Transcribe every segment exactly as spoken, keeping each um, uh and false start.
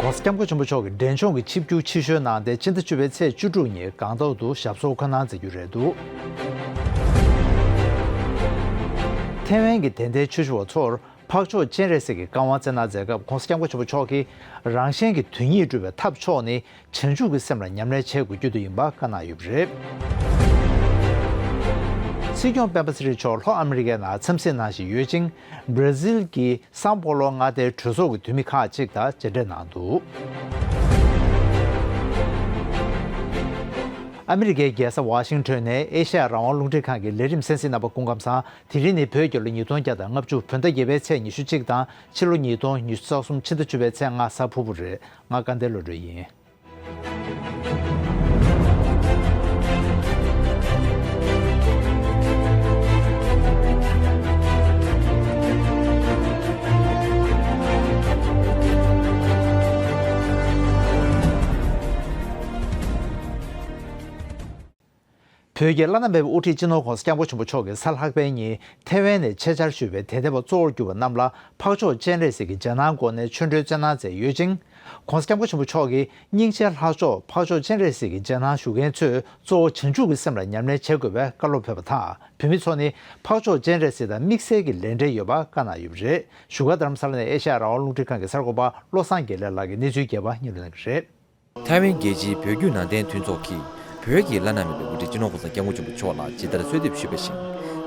༸གོང་ས་༸སྐྱབས་མགོན་ཆེན་པོ་མཆོག་གིས་འབྲས་ལྗོངས་ཀྱི་ཆིབས་བསྒྱུར་ཕྱི་བཤོལ་གནང་སྟེ། ཕྱི་ཟླ་བཅུ་པའི་ཚེས་བཅུ་དྲུག་ཉིན་སྒང་ཏོག་ཏུ་ཞབས་སོར་འཁོད་གནང་མཛད་རྒྱུ་རེད་འདུག། ཐའེ་ཝན་གྱི་དད་ལྡན་ཆོས་ཞུ་བ་ཚོར་འཕགས་མཆོག་སྤྱན་རས་གཟིགས་ཀྱི་བཀའ་དབང་བསྩལ་གནང་མཛད་སྐབས། ༸གོང་ས་༸སྐྱབས་མགོན་ཆེན་པོ་མཆོག་གིས། རང་གཞན་གྱི་དོན་གཉིས་སྒྲུབ་པའི་ཐབས་མཆོག་ནི། བྱང་ཆུབ་ཀྱི་སེམས་ལ་ཉམས་ལེན་བྱེད་དགོས་རྒྱུ་དེ་ཡིན་པ་བཀའ་གནང་ཡོད་པ་རེད། སྲིད་སྐྱོང་སྤེན་པ་ཚེ་རིང་མཆོག་ལྷོ་ཨ་མི་རི་ཀའི་ནང་འཚམས་གཟིགས་གནང་བཞིན་ཡོད་ཅིང་། བྷར་ཛིལ་གྱི་སཱོ་པོ་ལོ་མངའ་སྡེའི་གྲོས་ཚོགས་ཀྱི་འཐུས་མི་ཁག་ཅིག་དང་མཇལ་འཕྲད་གནང་འདུག། ཨ་མི་རི་ཀའི་རྒྱལ་ས་ཝ་ཤིང་ཊོན་ནས་ཨེ་ཤ་ཡ་རང་དབང་རླུང་འཕྲིན་ཁང་གི་ལས་རིམ་གསན་གཟིགས་རྣམ་པ་སྐུ་ཁམས་བཟང་། དེ་རིང་ནི་བོད་རྒྱལ་ལོ་ཉིས་སྟོང་བརྒྱ་དང་ལྔ་བཅུ་བོད་ཟླ་བརྒྱད་པའི་ཚེས་ཉི་ཤུ་གཅིག་དང་། ཕྱི་ལོ་ཉིས་སྟོང་ཉི་ཤུ་རྩ་གསུམ་ཕྱི་ཟླ་བཅུ་པའི་ཚེས་ལྔ་གཟའ་ཕུར་བུ་རེད། ང་སྐལ་ལྡན་བློ་གྲོས་ཡིན། བོད་ཀྱི་བླ་ན་མེད་པའི་དབུ་ཁྲིད་སྤྱི་ནོར་༸གོང་ས་༸སྐྱབས་མགོན་ཆེན་པོ་མཆོག་གིས་གཟའ་ལྷག་པའི་ཉིན་ཐའེ་ཝན་ནས་ཆེད་བཅར་ཞུས་པའི་དད་ལྡན་པ་གཙོ་བོར་གྱུར་པ་རྣམས་ལ་འཕགས་མཆོག་སྤྱན་རས་གཟིགས་ཀྱི་ཇ་ནང་སྒོ་ནས་ཆོ་འཕྲུལ་སྩལ་གནང་མཛད་ཡོད་ཅིང་། ༸གོང་ས་༸སྐྱབས་མགོན་ཆེན་པོ་མཆོག་གིས་སྙིང་རྗེའི་ལྷ་མཆོག་འཕགས་མཆོག་སྤྱན་རས་གཟིགས་ཀྱི་ཇ་ནང་ཞུ་མཁན་ཚོས་གཙོ་བོ་བྱང་ཆུབ་ཀྱི་སེམས་ལ་ཉམས་ལེན་བྱེད་དགོས་པའི་བཀའ་སློབ་ཕེབས་པ་དང་། བོད་མི་ཚོ་ནི་འཕགས་མཆོག་སྤྱན་རས་གཟིགས་དང་དམིགས་བསལ་གྱི་ལས་འབྲེལ་ཡོད་པ་བཀའ་གནང་ཡོད་པ་རེད། བཞུགས་སྒར་རྡ་རམ་ས་ལ་ནས་ཨེ་ཤ་ཡ་རང་དབང་རླུང་འཕྲིན་ཁང་གི་གསར་འགོད་པ་བློ་བཟང་དགེ་ལེགས་ལགས་ཀྱིས་གནས་ཚུལ་རྒྱས་པ་སྙན་སྒྲོན་གནང་གི་རེད། ཐའེ་ཝན་རྒྱལ་སྤྱིའི་བོད་བརྒྱུད་ནང་བསྟན་མཐུན་ཚོགས་ཀྱིས་བོད་ཀྱི་བླ་ན་མེད་པའི་དབུ་ཁྲིད་སྤྱི་ནོར་༸གོང་ས་༸སྐྱབས་མགོན་ཆེན་པོ་མཆོག་ལ་ཇི་ལྟར་གསོལ་འདེབས་ཞུས་པ་བཞིན།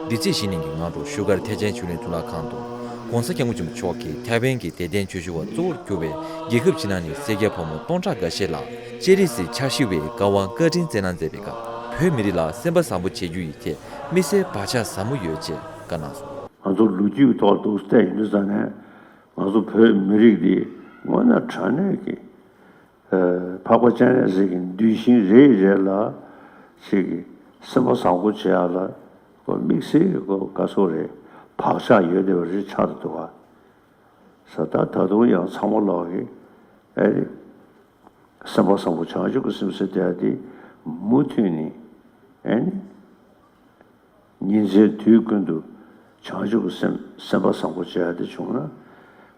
འདི་ཚེས་བཞི་ཉིན་གྱི་སྔ་དྲོ་བཞུགས་སྒར་ཐེག་ཆེན་ཆོས་གླིང་གཙུག་ལག་ཁང་དུ། ༸གོང་ས་༸སྐྱབས་མགོན་ཆེན་པོ་མཆོག་གིས་ཐའེ་ཝན་གྱི་དད་ལྡན་ཆོས་ཞུ་བ་གཙོ་བོར་གྱུར་པའི་རྒྱལ་ཁབ་ཕྱི་ནང་ནས་སེར་སྐྱ་ཕོ་མོ་སྟོང་ཕྲག་འགའ་ཤས་ལ་སྤྱན་རས་གཟིགས་ཕྱག་ཞུ་བའི་བཀའ་དབང་བཀའ་དྲིན་སྩལ་གནང་མཛད་པའི་སྐབས། བོད་མི་རིགས་ལ་སེམས་པ་བཟང་པོ་བྱེད་རྒྱུ་ཡི་ཐད་དམིགས་བསལ་བག་ཆགས་ཟབ་མོ་ཡོད་ཅེས་བཀའ་གནང་སོང་། ང་ཚོ་ལོ་རྒྱུས་ཐོག་ཏུ་བལྟས་ཡོང་དུས་ཙང་ནས། ང་ཚོ་བོད་མི་རིགས་འདི་དངོས་གནས་དྲང་གནས་ཀྱི་ཨ་འཕགས་པ་སྤྱན་རས་གཟིགས་ཀྱི་གདུལ་ཞིང་རེ་རེ་ལ་ཅིག་གི་སེམས་པ་བཟང་པོ་བྱེད་ཡ་ལ་ཁོ་དམིགས་བསལ་གྱི་ཁོ་ག་ཚོད་རེད། བག་ཆགས་ཡོད་བསྡད་པ་རེད་ཆགས་འདུག་བ། ས་ད་ད་དུང་ཡང་ཚང་མ་ལོག་གི་ཨེ་རེད། སེམས་པ་བཟང་པོ་བྱང་ཆུབ་ཀྱི་སེམས་ཟེར་དེ་དེ་མུ་མཐུད་ནས་ཨེ་ནི། ཉིན་མཚན་དུས་ཀུན་ཏུ་བྱང་ཆུབ་ཀྱི་སེམས་སེམས་པ་བཟང་པོ་བྱེད་ཡ་དེ་བྱུང་ན།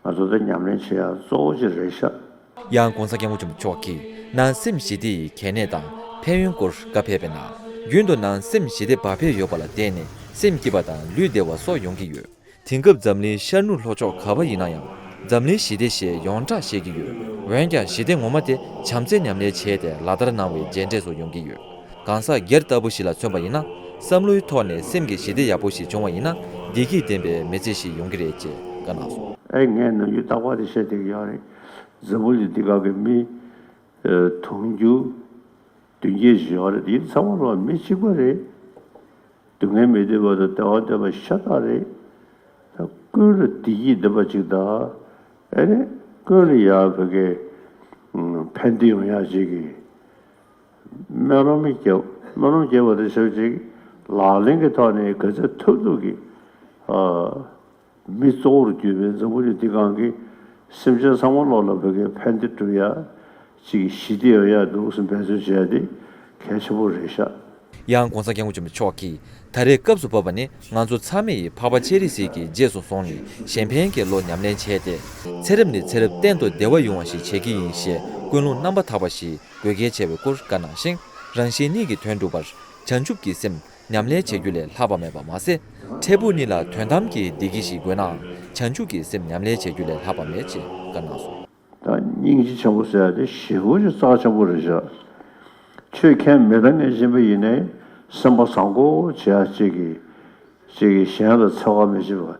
ང་ཚོ་ད་ཉམས་ལེན་བྱེད་ཡ་གཙོ་བོ་ཅིག་རེད་ཤག། ཡང་༸གོང་ས་༸སྐྱབས་མགོན་ཆེན་པོ་མཆོག་གིས་ནང་སེམས་ཞི་བདེ་ཡི་གལ་གནད་དང་ཕན་ཡོན་སྐོར་བཀའ་ཕེབས་པའི་ནང་། རྒྱུན་དུ་ནང་སེམས་ཞི་བདེ་བག་ཕེབས་ཡོད་པ་ལ་བརྟེན་ནས་སེམས་སྐྱིད་པ་དང་ལུས་བདེ་བ་སོགས་ཡོང་གི་ཡོད། དེང་སྐབས་འཛམ་གླིང་ཤར་ནུབ་ལྷོ་ཕྱོགས་ག་པར་ཡིན་ན་ཡང་འཛམ་གླིང་ཞི་བདེ་ཞེས་ཡོངས་གྲགས་བཤད་ཀྱི་ཡོད། འོན་ཀྱང་ཞི་བདེ་ངོ་མ་དེ་བྱམས་བརྩེ་ཉམས་ལེན་བྱས་ཏེ་ལག་བསྟར་གནང་བའི་མཇལ་འཕྲད་སོགས་ཡོང་གི་ཡོད། གང་ཟག་སྒེར་ལྟ་བུ་ཞིག་ལ་མཚོན་པ་ཡིན་ན། བསམ་བློའི་ཐོག་ནས་སེམས་ཀྱི་ཞི་བདེ་ཡག་པོ་ཞིག་བྱུང་བ་ཡིན་ན། བདེ་སྐྱིད་ལྡན་པའི་མི་ཚེ་ཞིག་ཡོང་གི་རེད་ཅེས་བཀའ་གནང་སོང་། ཨེ་ངས་ནམ་རྒྱུན་རྟག་པར་དེ་བཤད་བསྡད་ཀྱི་ཡོད་རེད། འཛམ་བུ་གླིང་འདི་སྒང་གི་མི་དུང་ཕྱུར་བདུན་བརྒྱད་ཅིག་ཡོད་རེད། དེ་ཚང་མ་ལོ་མི་གཅིག་པ་རེད། སྡུག་བསྔལ་མི་འདོད་པ་དང་བདེ་བ་འདོད་པ་ཤ་སྟག་རེད། ད་ཀུན་ལ་བདེ་སྐྱིད་འདོད་པ་ཅིག་དང་། ཨེ་རེད། ཀུན་ལ་ཡང་བོད་སྐད་ཕན་བདེ་ཡོང་ཡག་ཅིག་གི་སྨོན་ལམ་རྒྱབ། སྨོན་ལམ་རྒྱབ་པ་དང་ཆབས་ཅིག་ལག་ལེན་གྱི་ཐོག་ནས་ག་ཚོད་ཐུབ་ཐུབ་ཀྱི་ཨ། མི་གཙོ་བོར་གྱུར་པའི་འཛམ་བུ་གླིང་འདི་སྒང་གི་སེམས་ཅན་ཚང་མ་ལོག་ལ་བོད་སྐད་ཕན་བདེ་སྒྲུབ་ཡ། ཅིག་ཞི་བདེ་ཡོང་ཡ་འདུག་སེ་འབད་བརྩོན་བྱས་ཏེ་གལ་ཆེན་པོ་རེད་ཤག། ཡང་༸གོང་ས་༸སྐྱབས་མགོན་ཆེན་པོ་མཆོག་གིས་ད་རེས་སྐབས་སུ་བབ་པ་ནི་ང་ཚོ་ཚང་མས་འཕགས་པ་སྤྱན་རས་གཟིགས་ཀྱི་རྗེས་སུ་བཟུང་ནས་གཞན་ཕན་གྱི་བློ་ཉམས་ལེན་བྱས་ཏེ། ཚེ་རབས་ནས་ཚེ་རབས་གཏན་དུ་བདེ་བ་ཡོང་བ་ཞིག་བྱེད་ཀྱི་ཡིན་ཞེས་ཀུན་སློང་རྣམ་པར་དག་པ་ཞིག་དགོས་གལ་ཆེ་བའི་སྐོར་བཀའ་གནང་ཞིང་། རང་གཞན་གཉིས་ཀྱི་དོན་སྒྲུབ་པར་བྱང་ཆུབ་ཀྱི་སེམས་ཉམས་ལེན་བྱེད་རྒྱུ་ལས་ལྷག་པ་མེད་པ་མ་ཟད། འཕྲལ་ཕུགས་གཉིས་ལ་དོན་དམ་གྱི་བདེ་སྐྱིད་ཞིག་དགོས་ནའང་བྱང་ཆུབ་ཀྱི་སེམས་ཉམས་ལེན་བྱེད་རྒྱུ་ལས་ལྷག་པ་མེད་ཅེས་བཀའ་གནང་སོང་། ད་སྙིང་རྗེ་ཆེན་པོ་ཟེར་ཡ་དེ་ཞེ་པོ་ཅིག་རྩ་ཆེན་པོ་རེད་ཤག། ཆོས་ཁས་མི་འདའ་མཁན་ཅིག་ཡིན་ནའི་སེམས་པ་བཟང་པོ་བྱེད་ཡ་ཅིག་གིས་ཅིག་གིས་གཞན་ལ་འཚེ་བ་མི་བྱེད་པ།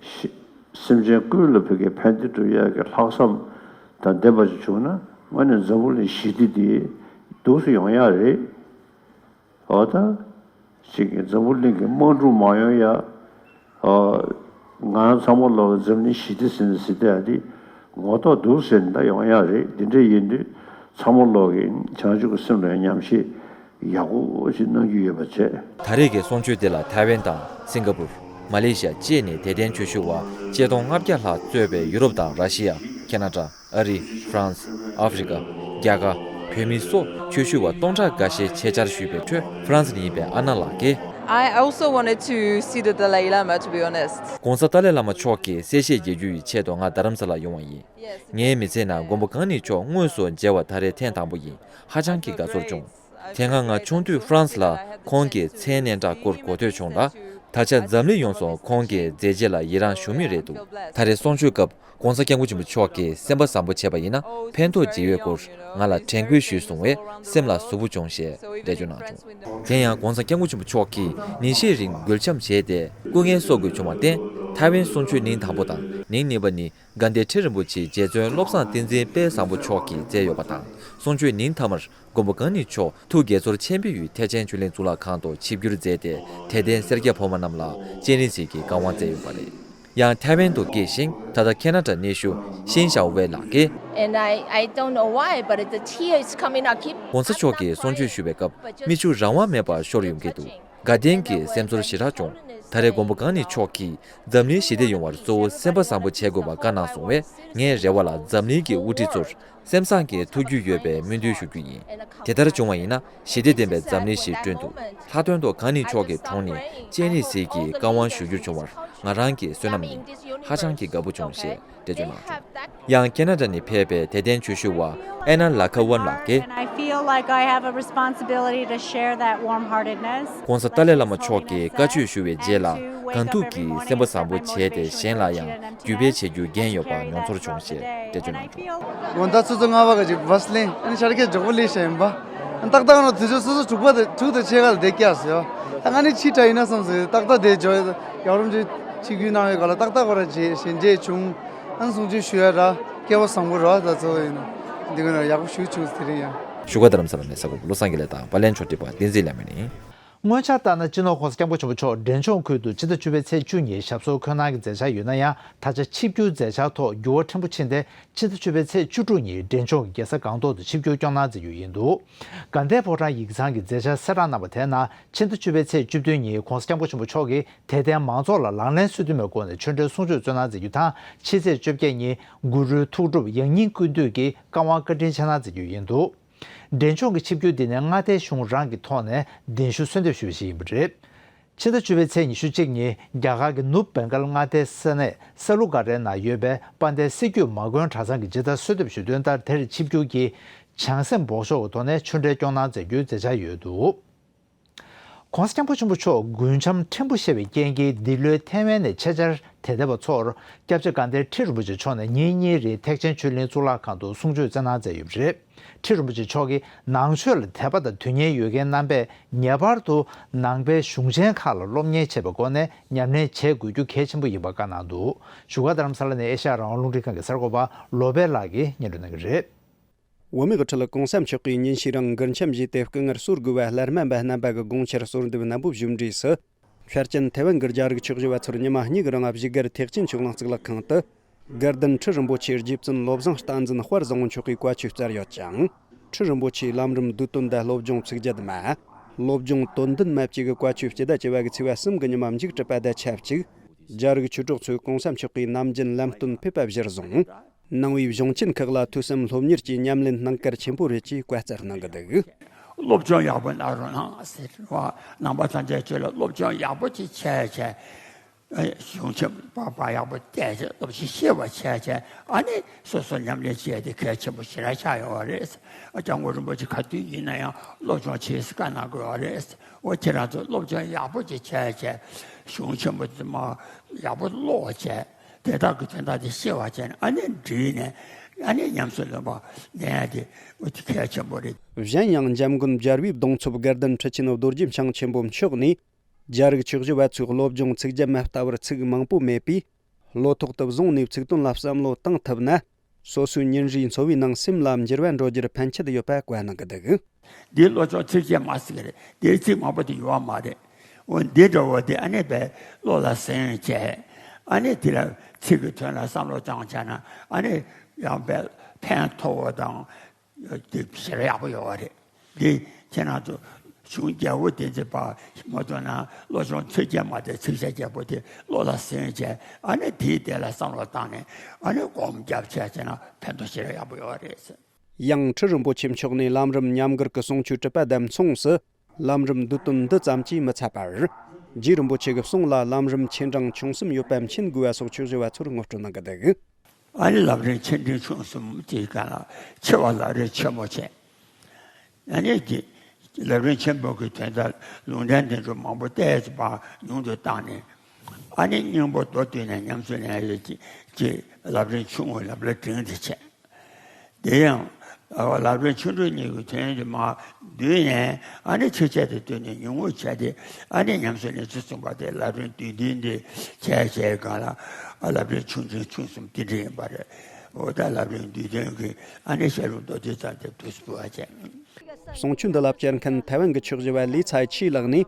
ཤི་སེམས་ཅན་ཀུན་ལ་བོད་སྐད་ཕན་བདེ་སྒྲུབ་ཡ་གི་ལྷག་བསམ་དང་ལྡན་པ་ཅིག་བྱུང་ན་དངོས་གནས་འཛམ་བུ་གླིང་ཞི་བདེ་དེ་འདུག་སེ་ཡོང་ཡ་རེད། འོ་ད། ཅིག་གི་འཛམ་བུ་གླིང་གི་དམག་འཁྲུག་མ་ཡོང་ཡ། ཨ། ང་རང་ཚང་མ་ལོག་གི་འཛམ་གླིང་ཞི་བདེ་ཟེར་ནས་ཟེར་བསྡད་ཡ་དེ་ངོ་ཐོག་འདུག་ཟེར་ནས་ད་ཡོང་ཡ་རེད། འདི་འདྲ་ཡིན་དུས་ཚང་མ་ལོག་གི་བྱང་ཆུབ་ཀྱི་སེམས་ལ་ཉམས་བཞེས་ཡག་པོ་ཞིག་གནང་རྒྱུ་ཡོད་པ་བྱས། ད་རེས་ཀྱི་གསུང་ཆོས་དེ་ལ་ཐའེ་ཝན་དང་སིང་ག་པུར། མ་ལེ་ཤི་ཡ་བཅས་ནས་དད་ལྡན་ཆོས་ཞུ་བ་ཆིག་སྟོང་ལྔ་བརྒྱ་ལྷག་གཙོས་པའི་ཡུ་རོབ་དང་ར་ཤི་ཡ། ཁེ་ན་ཌ། ཨ་རི། ཧྥ་རན་སི། ཨ་ཧྥེ་རི་ཀ། རྒྱ་གར། བོད་མི་སོགས་ཆོས་ཞུ་བ་སྟོང་ཕྲག་འགའ་ཤས་ཆེད་བཅར་ཞུས་པའི་ཁྲོད་ཧྥ་རན་སི་ནས་ཡིན་པའི་ཨ་ན་ལགས་ཀྱིས། I also wanted to see the Dalai Lama, to be honest. ༧གོང་ས་ཏཱ་ལའི་བླ་མ་མཆོག་གི་གསལ་བཤད་རྒྱག་རྒྱུ་ཡི་ཆེད་དུ་ང་རྡ་རམ་ས་ལ་ཡོང་བ་ཡིན། ངའི་མི་ཚེ་ནང་མགོན་པོ་གང་ཉིད་མཆོག་དངོས་སུ་མཇལ་བ་ད་རེས་ཐེངས་དང་པོ་ཡིན། ཧ་ཅང་གི་དགའ་ཚོར་བྱུང་། དེ་སྔ་ང་ཆུང་དུས་ཧྥ་རན་སི་ལ་ཁོང་གི་མཚན་གནས་འདྲ་བསྐུར་གོ་ཐོས་བྱུང་ལ། ད་ཆ་འཛམ་གླིང་ཡོངས་སུ་ཁོང་གི་མཛད་རྗེས་ལ་ཡི་རངས་ཞུ་མུས་རེད་འདུག་ད་རེས་གསུང་ཆོས་སྐབས་༧གོང་ས་༧སྐྱབས་མགོན་ཆེན་པོ་མཆོག་གིས་སེམས་པ་བཟང་པོ་བྱས་པ་ཡིན་ན་ཕན་ཐོགས་ཇི་ཡོད་སྐོར་ང་ལ་དྲན་སྐུལ་ཞུས་སོང་བས་སེམས་ལ་ཟུག་པོ་བྱུང་ཞེས་འགྲེལ་བརྗོད་གནང་བྱུང་། དེ་ཡང་༧གོང་ས་༧སྐྱབས་མགོན་ཆེན་པོ་མཆོག་གིས་ཉིན་ཤས་རིང་འགུལ་འཆམ་བྱས་ཏེ་སྐུ་ངལ་གསོ་དགོས་བྱུང་བར་བརྟེན། ཐའེ་ཝན་གསུང་ཆོས་ཉིན་དང་པོ་དང་ཉིན་གཉིས་པ་ནི་དགའ་ལྡན་ཁྲི་རིན་པོ་ཆེ་རྗེ་བཙུན་བློ་བཟང་བསྟན་འཛིན་དཔལ་བཟང་པོ་མཆོག་གིས་མཛད་ཡོད་པ་དང་། གསུང་ཆོས་ཉིན་མཐའ་མར་མགོན་པོ་གང་ཉིད་མཆོག་ཐུགས་དགྱེས་ཚོར་ཆེན་པོའི་ཐེག་ཆེན་ཆོས་གླིང་གཙུག་ལག་ཁང་དུ་ཆིབས་བསྒྱུར་མཛད་དེ་དད་ལྡན་སེར་སྐྱ་ཕོ་མོ་རྣམས་ལ་སྤྱན་རས་གཟིགས་ཀྱི་བཀའ་དབང་སྩལ་ཡོད་པ་རེད། ཡང་ཐའེ་ཝན་དུ་སྐྱེས་ཤིང་ད་ལྟ་ཁེ་ན་ཌ་གནས་བཞུགས་ཤིན་ཞའོ་ཝེ་ལགས་ཀྱིས། And I, I don't know why, but the tear is coming. I keep གོང་ས་མཆོག་གི་གསུང་ཆོས་ཞུ་བའི་སྐབས་མིག་ཆུ་རང་དབང་མེད་པར་ཤོར་ཡོང་གི་འདུག་དགའ་ལྡན་གྱི་སེམས་ཚོར་ཞེ་དྲག་བྱུང་། ད་རེས་མགོན་པོ་གང་ཉིད་མཆོག་གིས་འཛམ་གླིང་ཞི་བདེ་ཡོང་བར་གཙོ་བོ་སེམས་པ་བཟང་པོ་བྱེད་དགོས་པ་བཀའ་གནང་སོང་བས་ངའི་རེ་བ་ལ་འཛམ་གླིང་གི་དབུ་ཁྲིད་ཚོར་སེམས་བཟང་གི་ཐུགས་རྒྱུས་ཡོད་པའི་སྨོན་འདུན་ཞུ་རྒྱུ་ཡིན། དེ་ལྟར་བྱུང་བ་ཡིན་ན་ཞི་བདེ་ལྡན་པའི་འཛམ་གླིང་ཞིག་བསྐྲུན་ཐུབ། ལྷག་དོན་དུ་གང་ཉིད་མཆོག་གི་དྲུང་ནས་སྤྱན་རས་གཟིགས་ཀྱི་བཀའ་དབང་ཞུ་རྒྱུར་བྱུང་བར་ང་རང་གི་བསོད་ནམས་ཡིན། ཧ་ཅང་གི་དགའ་པོ་བྱུང་ཞེས་འགྲེལ་བརྗོད་གནང་བྱུང་། ཡང་ཁེ་ན་ཌ་ནས་ཕེབས་པའི་དད་ལྡན་ཆོས་ཞུ་བ་ཨེ་ན་ལ་ཁ་ཝན་ལགས་ཀྱིས། And I feel like I have a responsibility to share that warm-heartedness. ༧གོང་ས་ཏཱ་ལའི་བླ་མ་མཆོག་གི་བཀའ་ཆོས་ཞུ་བའི་རྗེས་ལ་གང་ཐུབ་ཀྱིས་སེམས་པ་བཟང་པོ་བྱས་ཏེ་གཞན་ལ་ཡང་བརྒྱུད་སྤེལ་བྱེད་རྒྱུ་འགན་ཡོད་པ་མྱོང་ཚོར་བྱུང་ཞེས་འགྲེལ་བརྗོད་གནང་བྱུང་། དགོང་དག་ཆུ་ཚོད་ལྔ་པ་ག་ཅིག་བྷ་སི་ལེན་ཨ་ནི་ཤར་སྐྱེས་མགྱོགས་པོ་སླེབས་བཞིན་ཡིན་པ། ཏག་ཏག་ནང་དུས་ཚོད་སོ་སོ་དྲུག་པ་དེ་དྲུག་དང་ཕྱེད་ཀ་ལ་བསྡད་ཀྱག་ཟེར་ཡོད། ད་ང་ནི་ཕྱི་དྲགས་ཡིན་ན་བསམ་ཟེར་ཏག་ཏག་དེ་འཇོག་ཡག་རུམ་གྱི་ཆིབས་བསྒྱུར་གནང་བའི་སྐབས་ལ་ཏག་ཏག་ཁོ་ར་བྱེད་ཞལ་མཇལ་བྱུང་། ཨ་ནི་གསུང་ཆོས་ཞུ་ཡ་ར་སྐལ་བ་བཟང་པོ་ར་ད་ཚོ་ཡིན་ན་འདི་ག་ནས་ཡག་པོ་ཞུ་བྱུང་དེ་རིང་ཡང་། བཞུགས་སྒར་རྡ་རམ་ས་ལ་ནས་གསར་འགོད་པ་བློ་བཟང་དགེ་ལེགས་དང་པར་ལེན་ཕྱོགས་སྒྲིག་པ་བསྟན་འཛིན་ལྷ་མོ་ཡིན། སྔོན་ཆར་ལྟར་ན་སྤྱི་ནོར་༧གོང་ས་༧སྐྱབས་མགོན་ཆེན་པོ་མཆོག་འབྲས་ལྗོངས་ཁུལ་དུ་ཕྱི་ཟླ་བཅུ་པའི་ཚེས་བཅུ་ཉིན་ཞབས་སོར་འཁོད་གནང་གི་མཛད་འཆར་ཡོད་ན་ཡང་ད་ཆ་ཆིབས་བསྒྱུར་མཛད་འཆར་ཐོག་འགྱུར་བ་ཕྲན་བུ་ཕྱིན་ཏེ་ཕྱི་ཟླ་བཅུ་པའི་ཚེས་བཅུ་དྲུག་ཉིན་འབྲས་ལྗོངས་ཀྱི་རྒྱལ་ས་སྒང་ཏོག་ཏུ་ཆིབས་བསྒྱུར་སྐྱོང་གནང་མཛད་རྒྱུ་ཡིན་འདུག་དགའ་ལྡན་ཕོ་བྲང་ཡིག་ཚང་གི་མཛད་འཆར་གསལ་བསྒྲགས་གནང་བ་དེའི་ནང་ཕྱི་ཟླ་བཅུ་པའི་ཚེས་བཅུ་བདུན་ཉིན་༧གོང་ས་༧སྐྱབས་མགོན་ཆེན་པོ་མཆོག་གིས་དད་ལྡན་མང་ཚོགས་ལ་ལག་ལེན་སོ་བདུན་པའི་སྒོ་ནས་ཆོས་འབྲེལ་གསུང་ཆོས་སྩོལ་གནང་མཛད་རྒྱུ་དང་ཕྱི་ཚེས་བཅོ་བརྒྱད་ཉིན་གུ་རུའི་ཐུགས་སྒྲུབ་ཡང་སྙིང་ཀུན་འདུས་ཀྱི་བཀའ་དབང་བཀའ་དྲིན་ཆེ་གནང་མཛད་རྒྱུ་ཡིན་འདུག་འབྲས་ལྗོངས་ཀྱི་ཆིབས་བསྒྱུར་འདི་ནི་མངའ་སྡེའི་གཞུང་རང་གི་ཐོག་ནས་གདན་ཞུ་གསོལ་འདེབས་ཞུས་པ་ཞིག་ཡིན་པ་རེད། ཕྱི་ཟླ་བཅུ་པའི་ཚེས་ཉི་ཤུ་གཅིག་ཉིན་རྒྱ་གར་གྱི་ནུབ་བེང་གལ་མངའ་སྡེའི་ས་གནས་ས་ལུ་ག་རའི་ནང་ཡོད་པའི་དཔལ་ལྡན་སྲིད་བརྒྱུད་མ་དགོན་གྲྭ་ཚང་གིས་ཇི་ལྟར་གསོལ་འདེབས་ཞུས་དོན་ལྟར་དེར་ཆིབས་བསྒྱུར་གྱིས་བྱང་སེམས་སྦོགས་ཤོག་གི་ཐོག་ནས་ཆོས་འབྲེལ་སྐྱོང་གནང་མཛད་རྒྱུའི་མཛད་འཆར་ཡོད་འདུག ༸གོང་ས་༸སྐྱབས་མགོན་ཆེན་པོ་མཆོག་རྒུན་འབྲུམ་ཕྲན་བུ་བཤལ་བའི་རྐྱེན་གྱིས་འདི་ལོའི་ཐའེ་ཝན་ནས་ཆེད་བཅར་དད་ལྡན་པ་ཚོར་སྐྱབས་རྗེ་དགའ་ལྡན་ཁྲི་རིན་པོ་ཆེ་མཆོག་ནས་ཉིན་གཉིས་རིང་ཐེག་ཆེན་ཆོས་གླིང་གཙུག་ལག་ཁང་དུ་གསུང་ཆོས་སྩལ་གནང་མཛད་ཡོད་པ་རེད། ཁྲི་རིན་པོ་ཆེ་མཆོག་གིས་ནང་ཆོས་ལ་དད་པ་དང་དོན་གཉེར་ཡོད་མཁན་རྣམ་པས་ངེས་པར་དུ་ནང་པའི་གཞུང་ཆེན་ཁག་ལ་སློབ་གཉེར་བྱེད་པའི་སྒོ་ནས་ཉམས་ལེན་བྱེད་དགོས་རྒྱུ་གལ་ཆེན་པོ་ཡིན་པ་བཀའ་གནང་འདུག་བཞུགས་སྒར་རྡ་རམ་ས་ལ་ནས་ཨེ་ཤ་ཡ་རང་དབང་རླུང་འཕྲིན་ཁང་གི་གསར་འགོད་པ་བློ་བྷེ་ལགས་ཀྱིས་སྙན་སྒྲོན་གནང་གི་རེད། འོས་མི་གི་ཁྲི་ལ་གོང་ས་མཆོག་གིས་ཉིན་ཤས་རིང་འགུལ་འཆམ་བྱས་ཏེ་སྐུ་ངལ་གསོ་དགོས་པ་ལྷ་སྨན་པ་རྣམ་པ་གི་དགོངས་འཆར་གསོལ་འདེབས་ནན་པོ་ཞུས་འབྲས་སུ། ཤར་ཅན་ཐའེ་ཝན་གྱི་རྒྱ་རིགས་ཆོས་ཞུ་བ་ཚོར་ཉི་མ་གཉིས་ཀྱི་རིང་བཞུགས་སྒར་ཐེག་ཆེན་ཆོས་གླིང་གཙུག་ལག་ཁང་དུ། དགའ་ལྡན་ཁྲི་རིན་པོ་ཆེའི་རྗེ་བཙུན་བློ་བཟང་བསྟན་འཛིན་དཔལ་བཟང་པོ་མཆོག་གིས་བཀའ་ཆོས་སྩལ་ཡོད་ཅིང་། ཁྲི་རིན་པོ་ཆེའི་ལམ་རིམ་བསྡུས་དོན་དང་སློབ་སྦྱོང་ཚིག་བརྒྱད་མ། སློབ་སྦྱོང་དོན་ལྡན་མ་བཅས་ཀྱི་བཀའ་ཆོས་སྤྱི་ཟླ་བཅུ་པ་གི་ཚེས་པ་གསུམ་གྱི་ཉི་མ་མཇུག་གྲུབ་པ་དང་ཆབས་ཅིག་རྒྱ་རིགས་ཆོས་གྲོགས་ཚོས་གོང་ས་མཆོག་གིས་ནམ་རྒྱུན་ལམ་སྟོན་ཕེབས་པ་གཞིར་བཟུང་། ནང་པའི་གཞུང་ཆེན་ཁག་ལ་ཐོས་བསམ་སློབ་གཉེར་གྱི་ཉམས་ལེན་གནང་གལ་ཆེན་པོ་རེད་ཅེས་བཀའ་སྩལ་གནང་གི་འདུག་སློབ་སྦྱོང་ཡག་པོ་གནང་རོགས་གནང་ཟེར་བ། ནང་པ་ཐམས་ཅད་ཁྱོད་ལ་སློབ་སྦྱོང་ཡག་པོ་ཅིག་བྱས་བྱས། གཞུང་ཆེན་པོ་པ་ཡག་པོ་བལྟས་བྱས་སློབ་ཁྲིད་ཤེས་པ་བྱས་བྱས། ཨ་ནི་སོ་སོ་ཉམས་ལེན་བྱས་ཏེ་གལ་ཆེན་པོ་ཞེ་དྲག་ཆགས་ཡོད་རེད། སྐྱབས་མགོན་རིན་པོ་ཆེ་ག་དུས་ཡིན་ན་ཡང་སློབ་སྦྱོང་བྱེད་ཟེར་བཀའ་གནང་དགོས་པ་རེད། འོ་ཁྱེད་རང་ཚོ་སློབ་སྦྱོང་ཡག་པོ་ཅིག་བྱས་བྱས། གཞུང་ཆེན་པོ་དེ་མ་ཡག་པོ་ཀློག་བྱས། དེ་དག་གི་དོན་དག་དེ་ཤེས་པ་བྱས་ནས་ཨ་ནི་འདྲིས་ནས་ཨ་ནི་ཉམས་སུ་ལེན་པ་ལེན་ཡ་དེ་འོ་དེ་གལ་ཆེན་པོ་རེད། གཞན་ཡང་འཇམ་མགོན་རྒྱལ་བའི་གདུང་འཚོབ་དགའ་ལྡན་ཁྲི་ཆེན་རྡོ་རྗེ་འཆང་ཆེན་པོ་མཆོག་ནས། རྒྱ་རིགས་ཆོས་ཞུ་བ་ཚོས་སློབ་སྦྱོང་ཚིག་བརྒྱ་མ་ལྟ་བུར་ཚིག་མང་པོ་མེད་པས། བློ་ཐོག་ཏུ་བཟུང་ནས་ཚིག་དོན་ལ་བསམ་བློ་བཏང་ཐུབ་ན། སོ་སོའི་ཉིན་རེའི་འཚོ་བའི་ནང་སེམས་ལ་འགྱུར་བ་འགྲོ་རྒྱུར་ཕན་ཆད་ཡོད་པ་བཀའ་གནང་གི་འདུག་འདིའི་བློ་སྦྱོང་ཚིག་བཅད་མ་ཟེར་གི་རེད། འདིར་ཚིག་མང་པོ་དེ་ཡོད་མ་རེད། འོ་འདི་འདྲ་བོ་དེ་ཨ་ནི་བས་བློ་ལ་ཟིན་བྱས། ཨ་ནི་དེ་ལ་ཚིག་གི་དོན་ལ་བསམ་བློ་བཏང་བྱས་ན་ཨ་ནི་ཡང་བས་ཕན་ཐོགས་པོ་དང་དེ་ཞེ་དྲག་ཡག་པོ་ཡོད་པ་རེད། འདི་ཁྱེད་རང་ཚོ་གཞུང་རྒྱལ་པོ་བསྟན་འཛིན་པ་མ་གཏོགས་ན་བློ་སྦྱོང་ཚིག་བཅད་མ་དེ་ཚིག་བཅད་རྒྱལ་པོ་དེ་བློ་ལ་ཟིན་བྱས་ཨ་ནི་དེའི་དེ་ལ་བསམ་བློ་བཏང་ནས་ཨ་ནི་སྒོམ་རྒྱབ་བྱས་བྱས་ན་ཕན་ཐོགས་ཞེ་དྲག་ཡག་པོ་ཡོད་པ་རེད། ཡང་ཁྲི་རིན་པོ་ཆེ་མཆོག་ནས་ལམ་རིམ་ཉམས་མགུར་གྱི་གསུང་ཆོས་གྲུབ་པ་དང་མཚུངས་སུ། ལམ་རིམ་འདི་དོན་འདི་ཙམ་གྱིས་མི་ཚད་པར། རྗེ་རིན་པོ་ཆེ་གི་གསུང་ལ་ལམ་རིམ་ཆེ་འབྲིང་ཆུང་གསུམ་ཡོད་པ་མཁྱེན་དགོས་པ་སོགས་ཆོས་ཞུ་བ་ཚོར་ངོ་སྤྲོད་གནང་གི་འདུག། ཨ་ནི་ལམ་རིམ་ཆེ་འབྲིང་ཆུང་གསུམ་གྱི་སྒང་ལ་ཆེ་བ་ལམ་རིམ་ཆེན་མོ་བྱས། ཨ་ནི་ཀྱི་ལམ་རིམ་ཆེན་པོ་གི་དོན་དག་ལུང་ཕྲན་དེ་ཚོ་མང་པོ་བལྟས་ཚེ་བག་ཉུང་དུ་བཏང་ནས། ཨ་ནི་སྙིང་པོ་མདོ་བཏོན་ནས་ཉམས་སུ་ལེན་ཡས་ཀྱི་ཀྱི་ལམ་རིམ་ཆུང་ངུ་ལམ་རིམ་འབྲིང་དུ་བྱས། དེ་ཡང་ལམ་རིམ་ཆུང་འབྲིང་གཉིས་ཀྱི་དོན་དེ་མར་བསྡུས་ནས། ཨ་ནི་ཆེ་ཆེ་དེ་བཏོན་ནས་ཉུང་ངུ་བྱས་ཏེ། ཨ་ནི་ཉམས་སུ་ལེན་ཚུལ་གསུངས་པ་དེ་ལམ་རིམ་བསྡུས་དོན་དེ་བྱས་བྱས་སྒང་ལ། ཨ་ལམ་རིམ་ཆུང་འབྲིང་ཆུང་གསུམ་དེ་འདྲ་ཡིན་པ་རེད། འོ་ད་ལམ་རིམ་བསྡུས་དོན་གྱི་ཨ་ནི་བཤད་ལུགས་མདོར་བསྡུས་ཙམ་དེ་དུས་སུ་བ་ཅན། གསུང་ཆོས་འདི་ལ་བཅར་མཁན་ཐའེ་ཝན་གྱི་ཆོས་ཞུ་བ་ལི་ཚའི་ཆི་ལགས་ནས།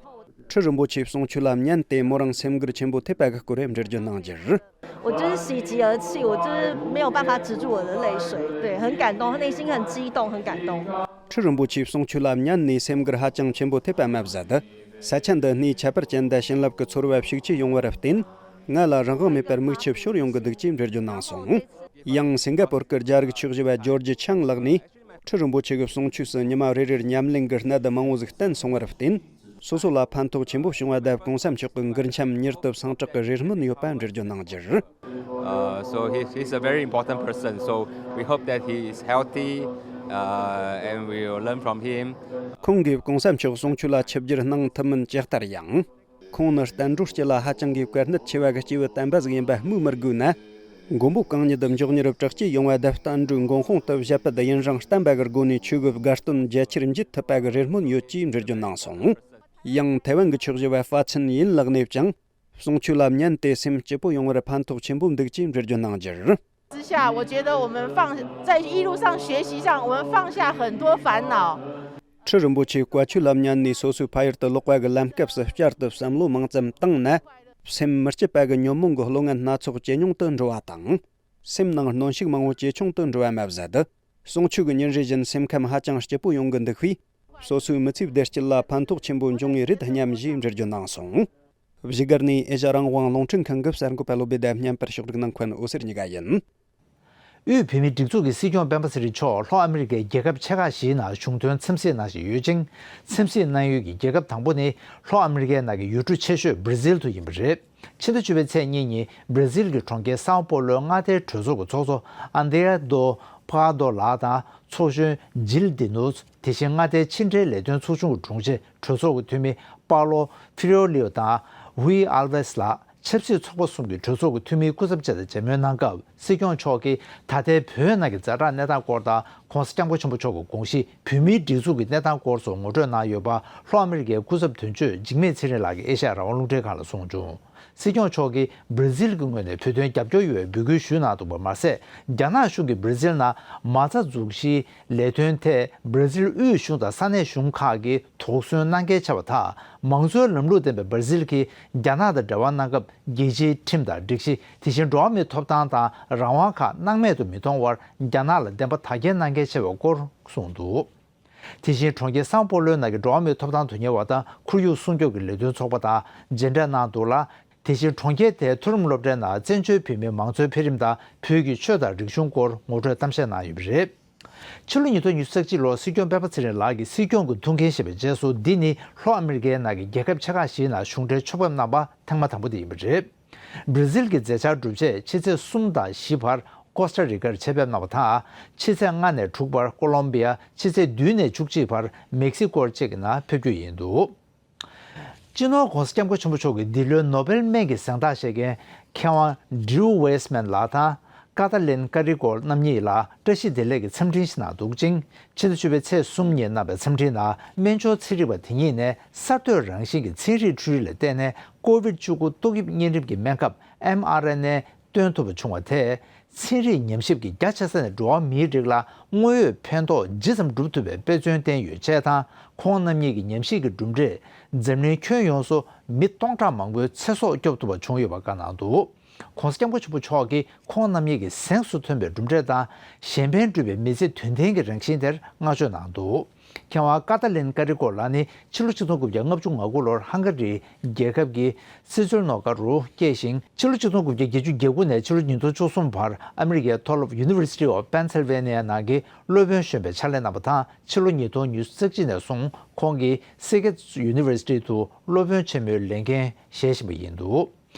ཁྲི་རིན་པོ་ཆེའི་གསུང་ཆོས་ལ་ཉན་ཏེ་མོ་རང་སེམས་འགུལ་ཆེན་པོ་ཐེབས་པ་གི་སྐོར་འགྲེལ་བརྗོད་གནང་རྒྱུར། 我就是喜极而泣，我就是没有办法止住我的泪水，对，很感动，内心很激动，很感动。 ཁྲི་རིན་པོ་ཆེའི་གསུང་ཆོས་ལ་ཉན་ནས་སེམས་འགུལ་ཧ་ཅང་ཆེན་པོ་ཐེབས་པ་མ་ཟད། ས་ཆ་འདི་སྣེའི་ཁྱད་པར་ཅན་དང་བྱིན་རླབས་ཀྱི་ཚོར་བ་ཤུགས་ཆེ་ཡོང་བར་བརྟེན། ང་ལ་རང་དབང་མེད་པར་མིག་ཆུ་ཤོར་ཡོང་གི་འདུག་ཅེས་འགྲེལ་བརྗོད་གནང་སོང་། ཡང་སིང་ག་པོར་གྱི་རྒྱ་རིགས་ཆོས་ཞུ་བ་ཇོར་ཇི་ཆང་ལགས་ནས། ཁྲི་རིན་པོ་ཆེ་གི་གསུང་ཆོས་སུ་ཉི་མ་རེ་རེར་ཉམས་ལེན་གྱི་གནད་མང་བོ་ཟིག་བསྟན་སོང་བར་བརྟེན། སོ་སོ་ལ་ཕན་ཐོགས་ཆེན་པོ་བྱུང་བ་དང་གོང་ས་མཆོག་གི་མགུར་འཆམ་མྱུར་དུ་སངས་དྲག་གི་རེ་སྨོན་ཡོད་པ་འགྲེལ་བརྗོད་གནང་རྒྱུར། Uh, so he, he's a very important person. So we hope that he is healthy, uh, and we will learn from him. ཁོང་གིས་གོང་ས་མཆོག་གསུང་ཆོས་ལ་ཆིབས་བསྒྱུར་གནང་ཐུབ་མིན་ཇི་ལྟར་ཡང་། ཁོང་ནི་བསྟན་འགྲོའི་སྤྱི་ལ་ཧ་ཅང་གི་བཀའ་གནད་ཆེ་བ་གི་སྐྱེས་བུ་དམ་པ་ཟིག་ཡིན་པ་སྨོས་མི་དགོས་ན། མགོན་པོ་གང་ཉིད་མགྱོགས་མྱུར་དྲག་སྐྱེད་ཡོང་བ་དང་བསྟན་འགྲོའི་འགོ་དཔོན་དུ་བཞད་པ་དེ་ཡུན་རིང་བརྟན་པ་གི་སྒོ་ནས་ཆོས་གི་དགའ་སྟོན་རྒྱ་ཆེར་འབྱེད་ཐུབ་པ་གི་རེ་སྨོན་ཡོད་ཅེས་འགྲེལ་བརྗོད་གནང་སོང་། ཡང་ཐའེ་ཝན་གྱི་ཆོས་ཞུ་བ་ཧྥ་ཆིན་ཡིན་ལགས་ནས་ཀྱང་། གསུང་ཆོས་ལ་ཉན་ཏེ་སེམས་སྐྱིད་པོ་ཡོང་བར་ཕན་ཐོགས་ཆེན་པོ་འདུག་ཅེས་འགྲེལ་བརྗོད་གནང་རྒྱུར། 之下，我觉得我们放在一路上学习上，我们放下很多烦恼。 ཁྲི་རིན་པོ་ཆེའི་བཀའ་ཆོས་ལ་ཉན་ནས་སོ་སོའི་ཕ་ཡུལ་དུ་ལོག་པ་གི་ལམ་སྐབས་སུ་བསྐྱར་དུ་བསམ་བློ་མང་ཙམ་བཏང་ན། སེམས་མི་སྐྱིད་པ་གི་ཉོན་མོངས་ཀྱི་བློ་ངན་སྣ་ཚོགས་ཇེ་ཉུང་དུ་འགྲོ་བ་དང་། སེམས་ནང་གནོན་ཤུགས་མང་བོ་ཇེ་ཆུང་དུ་འགྲོ་བ་མ་ཟད། གསུང་ཆོས་ཀྱི་ཉིན་རེ་བཞིན་སེམས་ཁམས་ཧ་ཅང་སྐྱིད་པོ་ཡོང་གི་འདུག་པས། སོ་སོའི་མི་ཚེའི་བདེ་སྐྱིད་ལ་ཕན་ཐོགས་ཆེན་པོ་འབྱུང་ངེས་རེད་སྙམ་ཞེས་འགྲེལ་བརྗོད་གནང་སོང་། བཞུགས་སྒར་ནས་ཨེ་ཤ་རང་དབང་རླུང་འཕྲིན་ཁང་གི་གསར་འགོད་པ་བློ་བདེ་དང་མཉམ་པར་ཕྱོགས་སྒྲིག་གནང་མཁན་འོད་ཟེར་གཉིས་ཀ་ཡིན། དབུས་བོད་མིའི་སྒྲིག་འཛུགས་ཀྱི་སྲིད་སྐྱོང་སྤེན་པ་ཚེ་རིང་མཆོག་ལྷོ་ཨ་མི་རི་ཀའི་རྒྱལ་ཁབ་ཆེ་ཁག་བཞིའི་ནང་གཞུང་དོན་འཚམས་གཟིགས་གནང་བཞིན་ཡོད་ཅིང་། འཚམས་གཟིགས་གནང་ཡུལ་གྱི་རྒྱལ་ཁབ་དང་པོ་ནི་ལྷོ་ཨ་མི་རི་ཀའི་ནང་གི་ཡུལ་གྲུ་ཆེ་ཤོས་སྦྲ་ཟིལ་དུ་ཡིན་པ་རེད། ཕྱི་ཟླ་བཅུ་པའི་ཚེས་གཉིས་ཉིན་སྦྲ་ཟིལ་གྱི་གྲོང་ཁྱེར་སའོ་པོ་ལོའི་མངའ་སྡེའི་གྲོས་ཚོགས་ཀྱི་ཚོགས་གཙོ་ཨན་དྲེ་ཡ་དོ་པ་ཀ་དོ་ལགས་དང་ཚོགས་གཞོན་ཇིལ་ཌི་ནུས། དེ་བཞིན་མངའ་སྡེའི་ཕྱི་འབྲེལ་ལས་དོན་ཚོགས་ཆུང་གི་དྲུང་ཆེ་གྲོས་ཚོགས་ཀྱི་འཐུས་མི་པའོ་ལོ་ཕི་རི་ཨོ་ལིའོ་དང་ཝི་ཨལ་ཝེས་ལགས། ཆབ་སྲིད་ཚོགས་པ་གསུམ་གྱི་གྲོས་ཚོགས་ཀྱི་འཐུས་མིའི་སྐུ་ཚབ་བཅས་དང་མཇལ་མོལ་གནང་སྐབས། སྲིད་སྐྱོང་མཆོག་གིས་ད་ལྟའི་བོད་ནང་གི་ཛ་དྲག་གནས་སྟངས་སྐོར་དང་། ྋགོང་ས་ྋསྐྱབས་མགོན་ཆེན་པོ་མཆོག་གི་དགོངས་གཞི་བོད་མིའི་སྒྲིག་འཛུགས་ཀྱི་གནས་སྟངས་སྐོར་སོགས་ངོ་སྤྲོད་གནང་ཡོད་པ། ལྷོ་ཨ་མི་རི་ཀའི་སྐུ་ཚབ་དོན་གཅོད་འཇིགས་མེད་ཚེ་རིང་ལགས་ཀྱིས་ཨེ་ཤ་ཡ་རང་དབང་རླུང་འཕྲིན་ཁང་ལ་གསུངས་བྱུང་། སྲིད་སྐྱོང་མཆོག་གིས་སྦྲ་ཟིལ་གྱི་ངོས་ནས་བོད་དོན་རྒྱབ་སྐྱོར་ཡོད་པའི་འབོད་སྐུལ་ཞུས་གནང་འདུག་པ་མ་ཟད། རྒྱ་ནག་གཞུང་གིས་སྦྲ་ཟིལ་ནང་མ་རྩ་འཛུགས་གཞིའི་ལས་དོན་ཐད་སྦྲ་ཟིལ་དབུས་གཞུང་དང་ས་གནས་གཞུང་ཁག་གིས་དོགས་ཟོན་གནང་གལ་ཆེ་བ་དང་། མང་གཙོའི་ལམ་ལུགས་ལྡན་པའི་སྦྲ་ཟིལ་གྱིས་རྒྱ་ནག་དང་འབྲེལ་བ་གནང་སྐབས། རྒྱལ་སྤྱིའི་ཁྲིམས་དང་སྒྲིག་གཞི། དེ་བཞིན་འགྲོ་བ་མིའི་ཐོབ་ཐང་དང་རང་དབང་ཁག་སྣང་མེད་དུ་མི་གཏོང་བར་རྒྱ་ནག་ལ་བདེན་པ་དག་སྐྱེལ་གནང་གལ་ཆེ་བའི་སྐོར་གསུངས་འདུག། དེ་བཞིན་གྲོང་ཁྱེར་སང་པོ་ལོའི་ནང་གི་འགྲོ་བ་མིའི་ཐོབ་ཐང་དོན་གཉེར་བ་དང་ཁོར་ཡུག་སྲུང་སྐྱོབ་ཀྱི་ལས་དོན་ཚོགས་པ་དང་མཇལ་འཕྲད་གནང་འདུག་ལ། དེ་བཞིན་གྲོང་ཁྱེར་དེའི་མཐོ་རིམ་སློབ་གྲྭའི་ནང་བཙན་བྱོལ་བོད་མིའི་མང་གཙོའི་འཕེལ་རིམ་དང་བོད་ཀྱི་ཆོས་དང་རིག་གཞུང་སྐོར་ངོ་སྤྲོད་གཏམ་བཤད་གནང་ཡོད་པ་རེད། ཕྱི་ལོ་ཉིས་སྟོང་ཉི་ཤུ་རྩ་གཅིག་ལོར་སྲིད་སྐྱོང་སྤེན་པ་ཚེ་རིང་ལགས་ཀྱིས་སྲིད་སྐྱོང་གི་ཐུགས་འགན་བཞེས་པའི་རྗེས་སུ། འདི་ནི་ལྷོ་ཨ་མི་རི་ཀའི་ནང་གི་རྒྱལ་ཁབ་ཆེ་ཁག་བཞིའི་ནང་གཞུང་འབྲེལ་ཕྱོགས་ཕེབས་གནང་པ་ཐེངས་མ་དང་པོ་དེ་ཡིན་པ་རེད། སྦྲ་ཟིལ་གྱི་མཛད་འཆར་གྲུབ་རྗེས་ཕྱི་ཚེས་གསུམ་དང་བཞི་བར་ཀོ་སྟ་རི་ཀར་ཆེད་ཕེབས་གནང་བ་དང་། ཕྱི་ཚེས་ལྔ་ནས་དྲུག་བར་ཀོ་ལོམ་བི་ཡ། ཕྱི་ཚེས་བདུན་ནས་བཅུ་གཅིག་བར་མེག་སི་ཀོ་བཅས་ཀྱི་ནང་ཕེབས་རྒྱུ་ཡིན་འདུག། སྤྱི་ནོར་༧གོང་ས་༧སྐྱབས་མགོན་ཆེན་པོ་མཆོག་གིས་འདི་ལོའི་ནོ་བེལ་སྨན་གྱི་གཟེངས་རྟགས་བཞེས་མཁན་མཁས་དབང་ཌིའུ་ཝེས་མན་ལགས་དང་ཀ་ཏ་ལིན་ཀ་རི་ཀོར་རྣམ་གཉིས་ལ་བཀྲ་ཤིས་བདེ་ལེགས་ཀྱི་འཚམས་འཕྲིན་ཞིག་གནང་འདུག་ཅིང་། ཕྱི་ཟླ་བཅུ་པའི་ཚེས་གསུམ་ཉིན་གནང་བའི་འཚམས་འཕྲིན་ནང་སྨན་སྦྱོར་ཚན་རིག་པ་དེ་ཉིད་ནས་གསར་གཏོད་རང་བཞིན་གྱི་ཚན་རིག་འཕྲུལ་རིག་ལ་བརྟེན་ནས་ཀོ་ཝིད་བཅུ་དགུ་ཏོག་དབྱིབས་གཉན་རིམས་ཀྱི་སྨན་ཁབ་ཨེམ་ཨར་ཨེན་ཨེ་བཏོན་ཐུབ་པ་བྱུང་བ་དེས། ཚན་རིག་ཉམས་ཞིབ་ཀྱི་རྒྱ་ཆེ་ས་ནས་འགྲོ་བ་མིའི་རིགས་ལ་དངོས་ཡོད་ཕན་ཐོགས་ཇི་ཙམ་སྒྲུབ་ཐུབ་པའི་དཔེ་མཚོན་བསྟན་ཡོད་ཅེས་དང་། ཁོང་རྣམ་གཉིས་ཀྱི་ཉམས་ཞིབ་ཀྱི་གྲུབ་འབྲས་འཛམ་གླིང་ཁྱོན་ཡོངས་སུ་མི་སྟོང་ཕྲག་མང་པོའི་ཚེ་སྲོག་སྐྱོབ་ཐུབ་པ་བྱུང་ཡོད་པ་བཀའ་གནང་འདུག། ྋགོང་ས་ྋསྐྱབས་མགོན་ཆེན་པོ་མཆོག་གིས་ཁོང་རྣམ་གཉིས་ཀྱི་གཟེངས་སུ་ཐོན་པའི་གྲུབ་འབྲས་དང་། གཞན་ཕན་སྒྲུབ་པའི་མི་ཚེ་དོན་ལྡན་གྱི་རང་བཞིན་དེར་བསྔགས་བརྗོད་གནང་འདུག། མཁས་དབང་ཀ་ཏ་ལིན་ཀ་རི་ཀོ་ལགས་ནི་ཕྱི་ལོ་ཆིག་སྟོང་དགུ་བརྒྱ་ལྔ་བཅུ་ང་དགུ་ལོར་ཧང་ག་རི་རྒྱལ་ཁབ་ཀྱི་སི་ཙུལ་ནོ་ཀ་རུ་སྐྱེས་ཤིང་། ཕྱི་ལོ་ཆིག་སྟོང་དགུ་བརྒྱ་བརྒྱད་ཅུ་གྱ་དགུ་ནས་ཕྱི་ལོ་ཉིས་སྟོང་བཅུ་གསུམ་བར་ཨ་མི་རི་ཀའི་མཐོ་སློབ་University of Pennsylvania ནང་གི་སློབ་དཔོན་གཞོན་པའི་ཕྱག་ལས་གནང་བ་དང་། ཕྱི་ལོ་ཉིས་སྟོང་ཉི་ཤུ་རྩ་གཅིག་ནས་བཟུང་ཁོང་གིས་Seagate University དུ་སློབ་དཔོན་ཆེན་མོའི་ལས་འགན་བཞེས་བཞིན་པ་ཡིན་འདུག་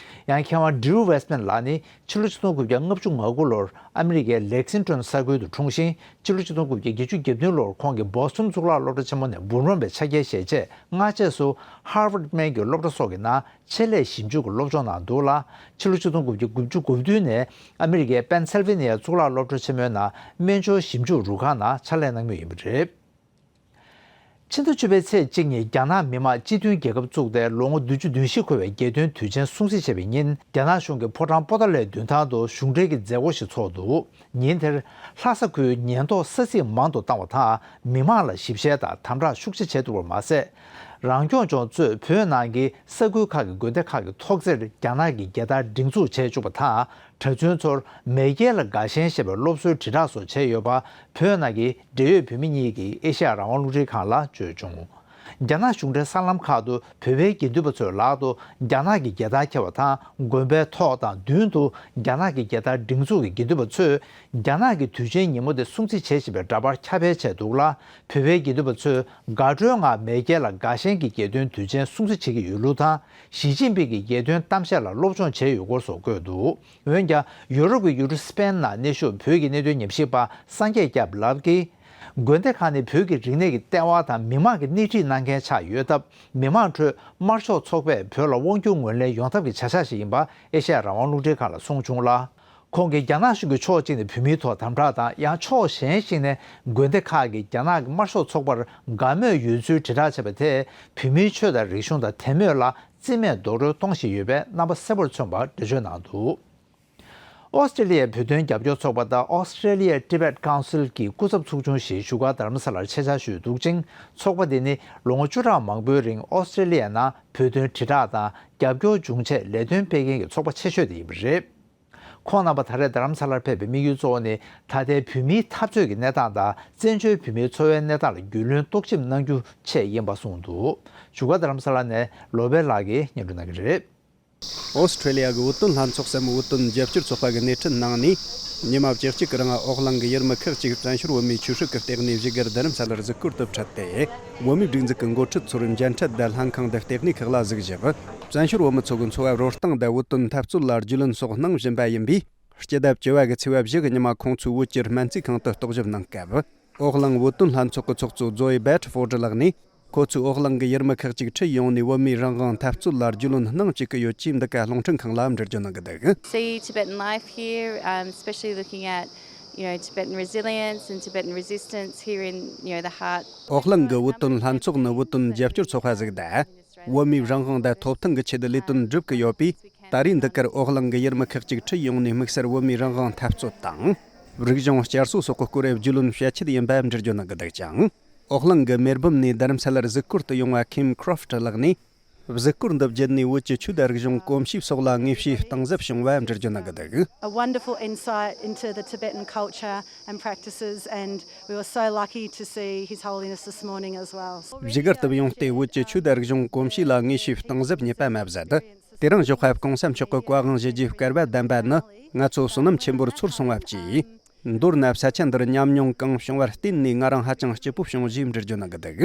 ཡང་མཁས་དབང་Drew Weissman ལགས་ནི་ཕྱི་ལོ་ཆིག་སྟོང་དགུ་བརྒྱ་ལྔ་བཅུ་ང་དགུ་ལོར་ཨ་མི་རི་ཀའི་ལེག་སིང་ཊོན་ས་ཁུལ་དུ་འཁྲུངས་ཤིང་། ཕྱི་ལོ་ཆིག་སྟོང་དགུ་བརྒྱ་བརྒྱད་ཅུ་གྱ་བདུན་ལོར་ཁོང་གིས་Boston གཙུག་ལག་སློབ་གྲྭ་ཆེན་མོ་ནས་འབུམ་རམས་པའི་ཕྱག་འཁྱེར་བཞེས་རྗེས། སྔ་རྗེས་སུ་Harvard་སྨན་གྱི་སློབ་གྲྭ་སོགས་ཀྱི་ནང་ཆེད་ལས་ཞིབ་འཇུག་གི་སློབ་སྦྱོང་གནང་འདུག་ལ། ཕྱི་ལོ་ཆིག་སྟོང་དགུ་བརྒྱ་དགུ་བཅུ་གོ་བདུན་ནས་ཨ་མི་རི་ཀའི་Pennsylvania གཙུག་ལག་སློབ་གྲྭ་ཆེན་མོའི་ནང་སྨན་སྦྱོར་ཞིབ་འཇུག་རུ་ཁག་ནང་ཕྱག་ལས་གནང་མུས་ཡིན་པ་རེད། ཕྱི་ཟླ་བཅུ་པའི་ཚེས་གཅིག་ཉིན་རྒྱ་ནག་མི་དམངས་སྤྱི་མཐུན་རྒྱལ་ཁབ་བཙུགས་ཏེ་ལོ་ངོ་བདུན་ཅུ་དོན་བཞི་འཁོར་བའི་རྒྱལ་སྟོན་དུས་ཆེན་སྲུང་བརྩི་བྱས་པའི་ཉིན། རྒྱ་ནག་གཞུང་གིས་ཕོ་བྲང་པོ་ཏཱ་ལའི་མདུན་ཐང་དུ་གཞུང་འབྲེལ་གྱི་མཛད་སྒོ་ཞིག་ཚོགས་འདུག་ཉིན་དེར་ལྷ་ས་ཁུལ་ཉེན་རྟོག་ས་ཚིགས་མང་དུ་བཏང་བ་དང་། མི་མང་ལ་ཞིབ་བཤེར་དང་དམ་དྲག་ཤུགས་ཆེ་བྱས་འདུག་པ་མ་ཟད། རང་སྐྱོང་ལྗོངས་གཙོས་བོད་ནང་གི་ས་ཁུལ་ཁག་གི་དགོན་སྡེ་ཁག་གི་ཐོག་རྩེར་རྒྱ་ནག་གི་རྒྱལ་དར་སྒྲེང་འཛུགས་བྱས་བཅུག་པ་དང་། གྲྭ་བཙུན་ཚོར་མེས་རྒྱལ་ལ་དགའ་ཞེན་ཞེས་པའི་སློབ་གསོའི་དྲིལ་བསྒྲགས་སོགས་བྱས་ཡོད་པ། བོད་ནང་གི་འབྲེལ་ཡོད་བོད་མི་གཉིས་ཀྱིས་ཨེ་ཤེ་ཡ་རང་དབང་རླུང་འཕྲིན་ཁང་ལ་བརྗོད་བྱུང་། རྒྱ་ནག་གཞུང་འབྲེལ་གསར་ལམ་ཁག་ཏུ་བོད་པའི་དགེ་འདུན་པ་ཚོའི་ལག་ཏུ་རྒྱ་ནག་གི་རྒྱལ་དར་འཁྱེར་བ་དང་། དགོན་པའི་ཐོག་དང་མདུན་དུ་རྒྱ་ནག་གི་རྒྱལ་དར་སྒྲེང་འཛུགས་ཀྱིས་དགེ་འདུན་པ་ཚོས་རྒྱ་ནག་གི་དུས་ཆེན་ཉིན་མོ་དེ་སྲུང་བརྩི་བྱེད་བཞིན་པའི་འདྲ་པར་ཁྱབ་སྤེལ་བྱས་འདུག་ལ། བོད་པའི་དགེ་འདུན་པ་ཚོས་དགའ་སྤྲོའི་ངང་མེས་རྒྱལ་ལ་དགའ་ཞེན་གྱི་རྒྱལ་སྟོན་དུས་ཆེན་སྲུང་བརྩི་བྱེད་ཀྱི་ཡོད་ལུགས་དང་། ཞི་ཅིན་ཕིང་གི་རྒྱལ་སྟོན་གཏམ་བཤད་ལ་སློབ་སྦྱོང་བྱས་ཡོད་སྐོར་སོགས་བཀོད་འདུག་འོན་ཀྱང་། ཡུ་རོབ་ཀྱི་ཡུལ་གྲུ་སི་པེན་ནང་གནས་བཞུགས་བོད་ཀྱི་གནད་དོན་ཉམས་ཞིབ་པ་སངས་རྒྱས་སྐྱབས་ལགས་ཀྱིས། དགོན་སྡེ་ཁག་ནི་བོད་ཀྱི་རིག་གནས་ཀྱི་ལྟེ་བ་དང་མི་དམངས་ཀྱི་སྣེ་ཁྲིད་གནང་མཁན་ཆགས་ཡོད་སྟབས། མི་མང་ཁྲོད་དམར་ཤོག་ཚོགས་པས་བོད་ལ་དབང་སྒྱུར་ངོས་ལེན་ཡོང་ཐབས་ཀྱི་བྱ་གཞག་ཞིག་ཡིན་པ་ཨེ་ཤེ་ཡ་རང་དབང་རླུང་འཕྲིན་ཁང་ལ་གསུངས་བྱུང་ལ། ཁོང་གིས་རྒྱ་ནག་གཞུང་གིས་ཕྱོགས་གཅིག་ནས་བོད་མིའི་ཐོག་དམ་དྲག་དང་། ཡང་ཕྱོགས་གཞན་ཞིག་ནས་དགོན་སྡེ་ཁག་གིས་རྒྱ་ནག་གི་དམར་ཤོག་ཚོགས་པར་དགའ་མོས་ཡོད་ཚུལ་དྲིལ་བསྒྲགས་བྱས་པ་དེས། བོད་མིའི་ཆོས་དང་རིག་གཞུང་དང་དད་མོས་ལ་རྩིས་མེད་རྡོག་རོལ་གཏོང་བཞིན་ཡོད་པའི་རྣམ་པ་གསལ་པོར་མཚོན་པ་འགྲེལ་བརྗོད་གནང་འདུག་ཨོ་སི་ཀྲི་ལི་ཡའི་བོད་དོན་རྒྱབ་སྐྱོར་ཚོགས་པ་དང་Australia Tibet Council གྱི་སྐུ་ཚབ་ཚོགས་ཆུང་ཞིག་བཞུགས་སྒར་རྡ་རམ་ས་ལར་ཆེད་བཅར་ཞུས་འདུག་ཅིང་། ཚོགས་པ་དེ་ནི་ལོ་ངོ་བཅུ་ཕྲག་མང་པོའི་རིང་ཨོ་སི་ཀྲི་ལི་ཡའི་ནང་བོད་དོན་དྲིལ་བསྒྲགས་དང་རྒྱབ་སྐྱོར་འབྱུང་ཆེད་ལས་དོན་སྤེལ་མཁན་གྱི་ཚོགས་པ་ཆེ་ཤོས་དེ་ཡིན་པ་རེད། ཁོང་རྣམ་པ་ད་རེས་རྡ་རམ་ས་ལར་ཕེབས་པའི་དམིགས་ཡུལ་གཙོ་བོ་ནི། ད་ལྟའི་བོད་མིའི་འཐབ་རྩོད་ཀྱི་གནས་སྟངས་དང་། བཙན་བྱོལ་བོད་མིའི་འཚོ་བའི་གནས་སྟངས་ལ་རྒྱུས་ལོན་རྟོག་ཞིབ་གནང་རྒྱུ་ཆེད་ཡིན་པ་གསུངས་འདུག་བཞུགས་སྒར་རྡ་རམ་ས་ལ་ནས་བློ་བྷེ་ལགས་ཀྱིས་སྙན་སྒྲོན་གནང་གི་རེད། ཨོ་སི་ཀྲི་ལི་ཡ་གི་བོད་དོན་ལྷན་ཚོགས་སམ་བོད་དོན་རྒྱབ་སྐྱོར་ཚོགས་པ་གི་སྣེ་ཁྲིད་གནང་ནས། ཉི་མ་བཅུ་གཅིག་གི་རིང་ཨོག་གླིང་གི་ཡུལ་མི་ཁག་ཅིག་བཙན་བྱོལ་བོད་མིའི་ཆོས་སྲིད་ཀྱི་ལྟེ་གནས་བཞུགས་སྒར་རྡ་རམ་ས་ལར་གཟིགས་སྐོར་དུ་ཁྲིད་དེ། བོད་མིའི་སྒྲིག་འཛུགས་ཀྱི་འགོ་ཁྲིད་ཚོར་མཇལ་འཕྲད་དང་ལྷན་ཁང་དུ་ལྟེ་གནས་ཁག་ལ་གཟིགས་ཞིབ། བཙན་བྱོལ་བོད་མི་ཚོ་གི་འཚོ་བ་རོལ་སྟངས་དང་བོད་དོན་འཐབ་རྩོད་ལ་རྒྱུས་ལོན་སོགས་གནང་བཞིན་པ་ཡིན་པས། སྤྱི་ཟླ་བཅུ་བ་གི་ཚེས་པ་བཞི་གི་ཉི་མ་ཁོང་ཚོའི་བོད་ཀྱི་སྨན་རྩིས་ཁང་དུ་རྟོག་ཞིབ་གནང་སྐབས། ཨོག་གླིང་བོད་དོན་ལྷན་ཚོགས་ཀྱི་ཚོགས་གཙོ་ཛོའི་བེ་ཏྲི་ཧྥོར་ཌི་ལགས་ནས། ཁོ་ཚོས་ཨོག་གླིང་གི་ཡུལ་མི་ཁག་ཅིག་ཁྲིད་ཡོང་ནས་བོད་མིའི་རང་དབང་འཐབ་རྩོད་ལ་རྒྱུས་ལོན་གནང་བཅུག་གི་ཡོད་ཅེས་འདི་ག་རླུང་འཕྲིན་ཁང་ལ་འགྲེལ་བརྗོད་གནང་གི་འདུག See Tibetan life here, um, especially looking at, you know, Tibetan resilience and Tibetan resistance here in, you know, the heart. ཨོག་གླིང་གི་བོད་དོན་ལྷན་ཚོགས་ནི་བོད་དོན་རྒྱབ་སྐྱོར་ཚོགས་པ་ཟིག་དང་། བོད་མིའི་རང་དབང་དང་ཐོབ་ཐང་གི་ཆེད་ལས་དོན་སྒྲུབ་ཀྱི་ཡོད་པས། ད་རེས་འདི་གར་ཨོག་གླིང་གི་ཡུལ་མི་ཁག་ཅིག་ཁྲིད་ཡོང་ནས་དམིགས་བསལ་བོད་མིའི་རང་དབང་འཐབ་རྩོད་དང་། རིག་གཞུང་བསྐྱར་གསོ་སོགས་ཀྱི་སྐོར་རྒྱུས་ལོན་བྱེད་ཆེད་ཡིན་པ་འགྲེལ་བརྗོད་གནང་གི་འདུག་ཅིང་། ཨོག་གླིང་གི་མེལ་བྷོན་ནས་རྡ་རམ་ས་ལར་གཟིགས་སྐོར་དུ་ཡོང་བ་ཁིམ་ཁྲོ་ཕྲི་ལགས་ནས། གཟིགས་སྐོར་འདི་བརྒྱུད་ནས་བོད་ཀྱི་ཆོས་དང་རིག་གཞུང་གོམས་གཤིས་སོགས་ལ་ངེས་ཤེས་གཏིང་ཟབ་བྱུང་བ་འགྲེལ་བརྗོད་གནང་གི་འདུག A wonderful insight into the Tibetan culture and practices, and we were so lucky to see His Holiness this morning as well. བཞུགས་སྒར་དུ་ཡོང་སྟེ་བོད་ཀྱི་ཆོས་དང་རིག་གཞུང་གོམས་གཤིས་ལ་ངེས་ཤེས་གཏིང་ཟབ་རྙེད་པ་མ་ཟད། དེ་རིང་ཞོགས་པ་གོང་ས་མཆོག་གི་བཀའ་དབང་ཞུ་རྒྱུའི་སྐལ་བ་བདམས་པ་ནི་ང་ཚོ་བསོད་ནམས་ཆེན་པོར་ཚོར་སོང་བ་བཅས། མདོར་ན་ས་ཆ་འདིར་ཉམས་མྱོང་གང་བྱུང་བར་བརྟེན་ནས་ང་རང་ཧ་ཅང་སྐྱིད་པོ་བྱུང་ཞེས་འགྲེལ་བརྗོད་གནང་གི་འདུག་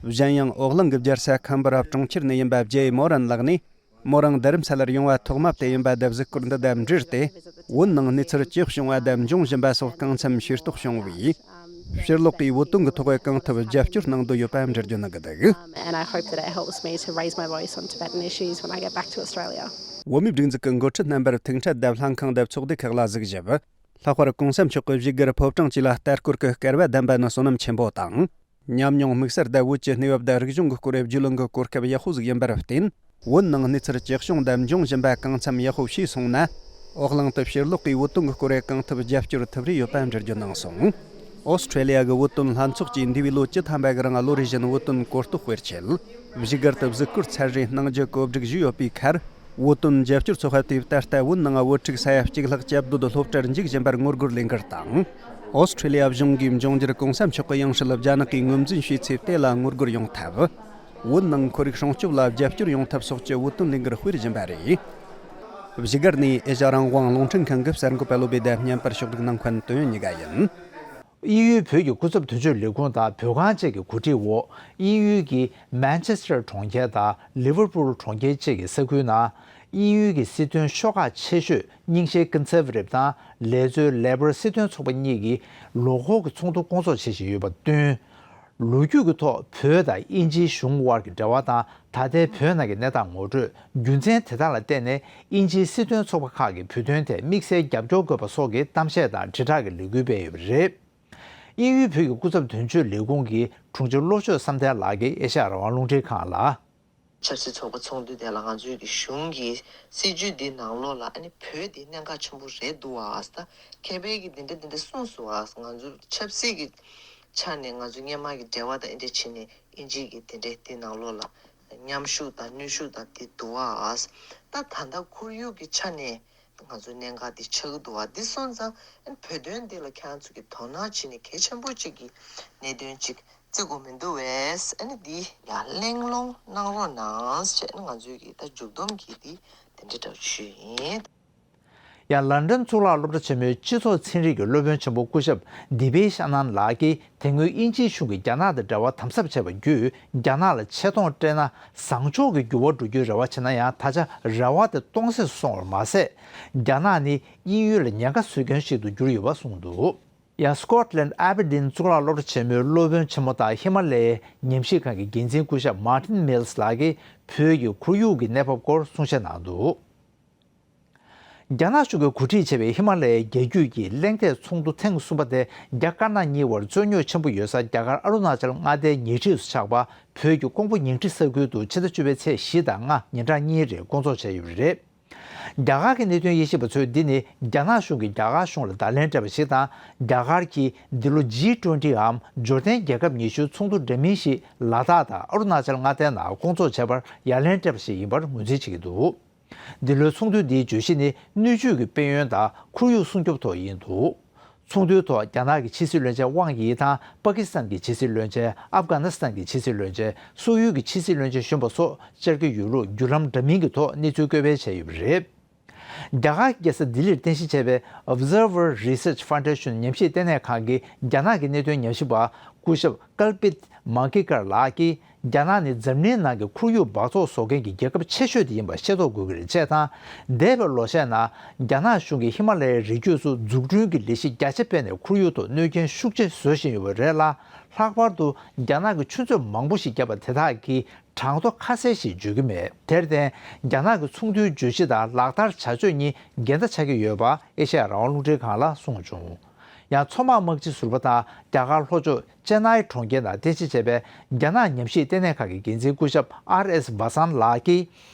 གཞན་ཡང་ཨོག་གླིང་གི་རྒྱལ་ས་ཁམ་བུ་ར་གྲོང་ཁྱེར་ནས་ཡིན་པ་ཇེ་མོ་རན་ལགས་ནས། མོ་རང་རྡ་རམ་ས་ལར་ཡོང་བ་ཐོག་མ་དེ་ཡིན་པ་དེ་གཟིགས་སྐོར་འདི་དང་འབྲེལ་ཏེ། བོད་ནང་གནས་ཚུལ་ཅི་བྱུང་བ་དང་འབྱུང་བཞིན་པ་སོགས་གང་འཚམ་ཤེས་རྟོགས་བྱུང་བས། ཕྱིར་ལོག་གིས་བོད་དོན་གྱི་ཐོག་གང་ཐུབ་རྒྱབ་སྐྱོར་གནང་འདོད་ཡོད་པ་འགྲེལ་བརྗོད་གནང་གི་འདུག And I hope that it helps me to raise my voice on Tibetan issues when I get back to Australia. བོད་མིའི་སྒྲིག་འཛུགས་ཀྱི་འགོ་ཁྲིད་རྣམ་པར་ཐུག་འཕྲད་དང་ལྷན་ཁང་དང་ཚོགས་སྡེ་ཁག་ལ་གཟིགས་ཞིབ། ལྷག་པར་གོང་ས་མཆོག་གི་བཞུགས་སྒར་ཕོ་བྲང་བཅས་ལ་ལྟ་སྐོར་གྱི་སྐལ་བ་བདམས་པ་ནི་བསོད་ནམས་ཆེན་པོ་དང་། ཉམས་མྱོང་དམིགས་བསལ་དང་བོད་ཀྱི་གནས་བབ་དང་རིག་གཞུང་གི་སྐོར་རྒྱུས་ལོན་གྱི་གོ་སྐབས་ཡག་པོ་ཟིག་ཡིན་པར་བརྟེན། བོད་ནང་གནས་ཚུལ་ཅི་བྱུང་དང་འབྱུང་བཞིན་པ་གང་འཚམ་ཡག་པོ་ཤེས་སོང་ན། ཨོ་གླིང་དུ་ཕྱིར་ལོག་གིས་བོད་དོན་གྱི་སྐོར་གང་ཐུབ་རྒྱབ་སྐྱོར་ཐུབ་རེ་ཡོད་པ་འགྲེལ་བརྗོད་གནང་སོང་། ཨོ་སི་ཁྲེ་ལི་ཡ་གི་བོད་དོན་ལྷན་ཚོགས་ཀྱིས་འདས་པའི་ལོ་བཅུ་ཐམ་པ་གི་རིང་ལོ་རེ་བཞིན་བོད་དོན་གོ་རྟོགས་སྤེལ་ཆེད། བཞུགས་སྒར་དུ་གཟིགས་སྐོར་ཚད་རེ་གནང་རྒྱུ་གོ་སྒྲིག་ཞུས་ཡོད་པའི་ཁར། བོད་དོན་རྒྱབ་སྐྱོར་ཚོགས་པ་དེས་ད་ལྟ་བོད་ནང་བོད་ཕྲུག་ས་ཡ་གཅིག་ལྷག་སྐྱབས་འགྲོ་དུ་སློབ་གྲྭར་འཇུག་བཞིན་པར་ངོ་རྒོལ་ལས་འགུལ་དང་། ཨོ་སི་ཁྲི་ལི་ཡ་གཞུང་གིས་འབྱུང་འགྱུར་གོང་ས་མཆོག་གི་ཡང་སྲིད་རྒྱ་ནག་གིས་ངོས་འཛིན་བྱས་ཚེ་དེ་ལ་ངོ་རྒོལ་ཡོང་ཐབས། བོད་ནང་ཁོར་ཡུག་སྲུང་སྐྱོབ་ལ་རྒྱབ་སྐྱོར་ཡོང་ཐབས་སོགས་ཀྱི་བོད་དོན་ལས་འགུལ་སྤེལ་བཞིན་པ་རེད། བཞུགས་སྒར་ནས་ཨེ་ཤ་རང་དབང་རླུང་འཕྲིན་ཁང་གི་གསར་འགོད་པ་བློ་བྷེ་དང་བརྙན་པར་ཕྱོགས་སྒྲིག་གནང་མཁན་དོན་ཡོད་ཉི་ག་ཡིན། དབྱིན་ཡུལ་བོད་ཀྱི་སྐུ་ཚབ་དོན་གཅོད་ལས་ཁུངས་དང་བོད་ཁང་བཅས་ཀྱི་གོ་སྒྲིག་འོག་དབྱིན་ཡུལ་གྱི་མན་ཆེ་སི་ཊར་གྲོང་ཁྱེར་དང་ལི་ཝར་པུལ་གྲོང་ཁྱེར་བཅས་ཀྱི་ས་ཁུལ་ནང་། དབྱིན་ཡུལ་གྱི་སྲིད་དོན་ཤོག་ཁག་ཆེ་ཤོས་རྙིང་ཞེན་ཀོན་སར་ཝ་ཊིབ་དང་ལེ་ཚོའི་ལེ་པར་སྲིད་དོན་ཚོགས་པ་གཉིས་ཀྱིས་ལོ་འཁོར་གྱི་ཚོགས་འདུ་སྐོང་ཚོགས་བྱེད་བཞིན་ཡོད་པར་བསྟུན། ལོ་རྒྱུས་ཀྱི་ཐོག་བོད་དང་དབྱིན་ཇིའི་གཞུང་དབར་གྱི་འབྲེལ་བ་དང་ད་ལྟའི་བོད་ནང་གི་གནས་སྟངས་ངོ་སྤྲོད། རྒྱུ་མཚན་དེ་དག་ལ་བརྟེན་ནས་དབྱིན་ཇིའི་སྲིད་དོན་ཚོགས་པ་ཁག་གིས་བོད་དོན་ཐད་དམིགས་བསལ་རྒྱབ་སྐྱོར་དགོས་པ་སོགས་ཀྱི་གཏམ་བཤད་དང་དྲིལ་བསྒྲགས་ཀྱི་ལས་འགུལ་སྤེལ་ཡོད་པ་རེད། དབྱིན་ཡུལ་བོད་ཀྱི་སྐུ་ཚབ་དོན་གཅོད་ལས་ཁུངས་ཀྱི་དྲུང་ཆེ་བློ་ཆོས་བསམ་གཏན་ལགས་ཀྱིས་ཨེ་ཤ་ཡ་རང་དབང་རླུང་འཕྲིན་ཁང་ལ། ཆབ་སྲིད་ཚོགས་པ་ཚོགས་འདུ་དེ་ལ་ང་ཚོའི་གི་གཞུང་གི་སྲིད་ཇུས་འདི་ནང་ལོགས་ལ་ཨ་ནི་བོད་འདི་གནད་འགག་ཆེན་པོ་རེད་འདུག་ཨ། ད་མཁས་པའི་གི་འདི་འདྲ་འདི་འདྲ་གསུངས་སོང་ཨ། ང་ཚོ་ཆབ་སྲིད་ཀྱི་ཆ་ནས་ང་ཚོ་སྔོན་མ་གི་འབྲེལ་བ་དང་ཨེ་འདྲ་བྱས་ནས་དབྱིན་ཇི་གི་དེ་འདྲའི་འདི་ནང་ལོགས་ལ་མཉམ་ཞུགས་དང་གནོན་ཤུགས་དང་འདི་འདུག་ཨ། ད་ད་ལྟ་ཁོར་ཡུག་གི་ཆ་ནས། ང་ཚོའི་གནད་འགག་འདི་ཆགས་ཀྱི་འདུག་བ། འདི་སོང་ཙང་ཨ་ནི་བོད་དོན་འདི་ལ་ཁྱེད་རང་ཚོ་གིས་དོ་སྣང་བྱས་ནས་གལ་ཆེན་པོ་གཅིག་གི་གནད་དོན་གཅིག་བརྩི་དགོས་མི་འདུག་བས། ཨ་ནི་འདི་ཡར་གླེང་སློང་གནང་རོགས་གནང་ཞེས་ཨ་ནི་ང་ཚོའི་གི་ད་མཇུག་སྡོམ་གྱི་འདི་དེ་འདྲ་འདྲ་ཞུས་ཡིན། ཡང་ལན་ཀྲན་གཙུག་ལག་སློབ་གྲྭ་ཆེན་མོའི་སྤྱི་ཚོགས་ཚན་རིག་གི་སློབ་དཔོན་ཆེན་པོ་སྐུ་ཞབས་དི་པེ་ཤ་ནན་ལགས་ཀྱིས། དེ་སྔོན་དབྱིན་ཇིའི་གཞུང་གིས་རྒྱ་ནག་དང་འབྲེལ་བ་དམ་ཟབ་བྱས་པ་བརྒྱུད་རྒྱ་ནག་ལ་ཆེ་མཐོང་སྤྲད་ན་བཟང་ཕྱོགས་ཀྱི་འགྱུར་བ་འགྲོ་རྒྱུའི་རེ་བ་བྱས་ན་ཡང་ད་ཆ་རེ་བ་དེ་སྟོང་ཟད་སུ་སོང་བར་མ་ཟད། རྒྱ་ནག་ནི་དབྱིན་ཡུལ་ལ་ཉེན་ཁ་བཟོ་མཁན་ཞིག་ཏུ་གྱུར་ཡོད་པ་གསུངས་འདུག། ཡང་སི་ཀོཊ་ལན་ཨ་བྷར་ཌིན་གཙུག་ལག་སློབ་གྲྭ་ཆེན་མོའི་སློབ་དཔོན་ཆེན་མོ་དང་ཧི་མ་ལ་ཡའི་ཉམས་ཞིབ་ཁང་གི་འགན་འཛིན་སྐུ་ཞབས་མར་ཏིན་མིལ་ལགས་ཀྱིས་བོད་ཀྱི་ཁོར་ཡུག་གི་གནས་བབ་སྐོར་གསུང་བཤད་གནང་འདུག། རྒྱ་ནག་གཞུང་གིས་གོ་སྒྲིག་བྱས་པའི་ཧི་མ་ལ་ཡའི་རྒྱལ་རྒྱུད་ཀྱི་གླེང་སྟེགས་ཚོགས་འདུ་ཐེངས་གསུམ་པ་དེ་རྒྱ་དཀར་ནག་གཉིས་བར་རྩོད་རྙོག་ཆེན་པོ་ཡོད་ས་རྒྱ་གར་ཨ་རུ་ན་ཅལ་མངའ་སྡེའི་ཉེ་འཁྲིས་སུ་ཆགས་པ་བོད་ཀྱི་ཀོང་པོ་ཉིང་ཁྲི་ས་ཁུལ་དུ་ཕྱི་ཟླ་བཅུ་པའི་ཚེས་བཞི་དང་ལྔ་ཉིན་གྲངས་གཉིས་རིང་སྐོང་ཚོགས་བྱས་ཡོད་པ་རེད། རྒྱ་གར་གྱི་གནད་དོན་དབྱེ་ཞིབ་པ་ཚོས་འདི་ནི་རྒྱ་ནག་གཞུང་གིས་རྒྱ་གར་གཞུང་ལ་བརྡ་ལན་སྤྲད་པ་ཞིག་དང་རྒྱ་གར་གྱིས་འདི་ལོ་ཇི་ཊུ་ཝེན་ཊི་འམ་འབྱོར་ལྡན་རྒྱལ་ཁབ་ཉི་ཤུའི་ཚོགས་འདུ་འདྲ་མིན་ཞིག་ལ་དྭགས་དང་ཨ་རུ་ན་ཅལ་མངའ་སྡེའི་ནང་སྐོང་ཚོགས་བྱས་པར་ཡ་ལན་སྤྲད་པ་ཞིག་ཡིན་པར་ངོས་འཛིན་བྱེད་ཀྱི་འདུག། འདི་ལོའི་ཚོགས་འདུ་འདིའི་བརྗོད་གཞི་ནི་སྣོད་བཅུད་ཀྱི་དཔལ་ཡོན་དང་ཁོར་ཡུག་སྲུང་སྐྱོབ་ཐོག་ཡིན་འདུག། ཚོགས་འདུའི་ཐོག་རྒྱ་ནག་གི་ཕྱི་སྲིད་བློན་ཆེན་ཝང་ཡི་དང་པ་ཀི་སི་ཐན་གྱི་ཕྱི་སྲིད་བློན་ཆེན། ཨབ་གྷ་ནི་སི་ཐན་གྱི་ཕྱི་སྲིད་བློན་ཆེན། སོག་ཡུལ་གྱི་ཕྱི་སྲིད་བློན་ཆེན་གཞོན་པ་སོགས་བཅར་གྱི་ཡོད་ལུགས་བརྒྱུད་ལམ་འདྲ་མིན་གྱི་ཐོག་གནས་ཚུལ་བཀོད་སྤེལ་བྱས་ཡོད་པ་རེད། རྒྱ་གར་གྱི་རྒྱལ་ས་ལྡི་ལིར་རྟེན་གཞི་བྱས་པའི་Observer Research Foundation ཉམས་ཞིབ་ལྟེ་གནས་ཁང་གི་རྒྱ་ནག་གི་གནད་དོན་ཉམས་ཞིབ་པ་སྐུ་ཞབས་ཀལ་པིད་མང་ཀི་ཀར་ལགས་ཀྱིས། རྒྱ་ནག་ནི་འཛམ་གླིང་ནང་གི་ཁོར་ཡུག་འབག་བཙོག་བཟོ་མཁན་གྱི་རྒྱལ་ཁབ་ཆེ་ཤོས་དེ་ཡིན་པ་ཤེས་རྟོགས་དགོས་ཀྱི་རེད་ཅེས་དང་། འདས་པའི་ལོ་ཤས་ནང་རྒྱ་ནག་གཞུང་གིས་ཧི་མ་ལ་ཡའི་རི་རྒྱུད་སུ་འཛུགས་སྐྲུན་གྱི་ལས་གཞི་རྒྱ་ཆེ་སྤེལ་ནས་ཁོར་ཡུག་ཐོག་གནོད་རྐྱེན་ཤུགས་ཆེ་བཟོ་བཞིན་ཡོད་པ་རེད་ལ། ལྷག་པར་དུ་རྒྱ་ནག་གིས་ཆུ་མཛོད་མང་པོ་ཞིག་བརྒྱབ་པ་དེ་དག་གིས་གྲངས་ཐོ་ཁ་གསལ་ཞིག་བརྗོད་ཀྱི་མེད། དེར་བརྟེན། རྒྱ་ནག་གི་ཚོགས་འདུའི་བརྗོད་གཞི་དང་ལག་བསྟར་བྱ་སྤྱོད་གཉིས་འགལ་ཟླ་ཆགས་ཀྱི་ཡོད་པ་ཨེ་ཤ་ཡ་རང་དབང་རླུང་འཕྲིན་ཁང་ལ་གསུངས་བྱུང་། ཡང་མཚོ་དམག་དམག་སྤྱི་ཟུར་པ་དང་རྒྱ་གར་ལྷོ་ཕྱོགས་ཅེ་ནའི་གྲོང་ཁྱེར་ནང་རྟེན་གཞི་བྱས་པའི་རྒྱ་ནག་ཉམས་ཞིབ་ལྟེ་གནས་ཁང་གི་འགན་འཛིན་སྐུ་ཞབས་ཨར་ཨེས་བྷ་སན་ལགས་ཀྱིས།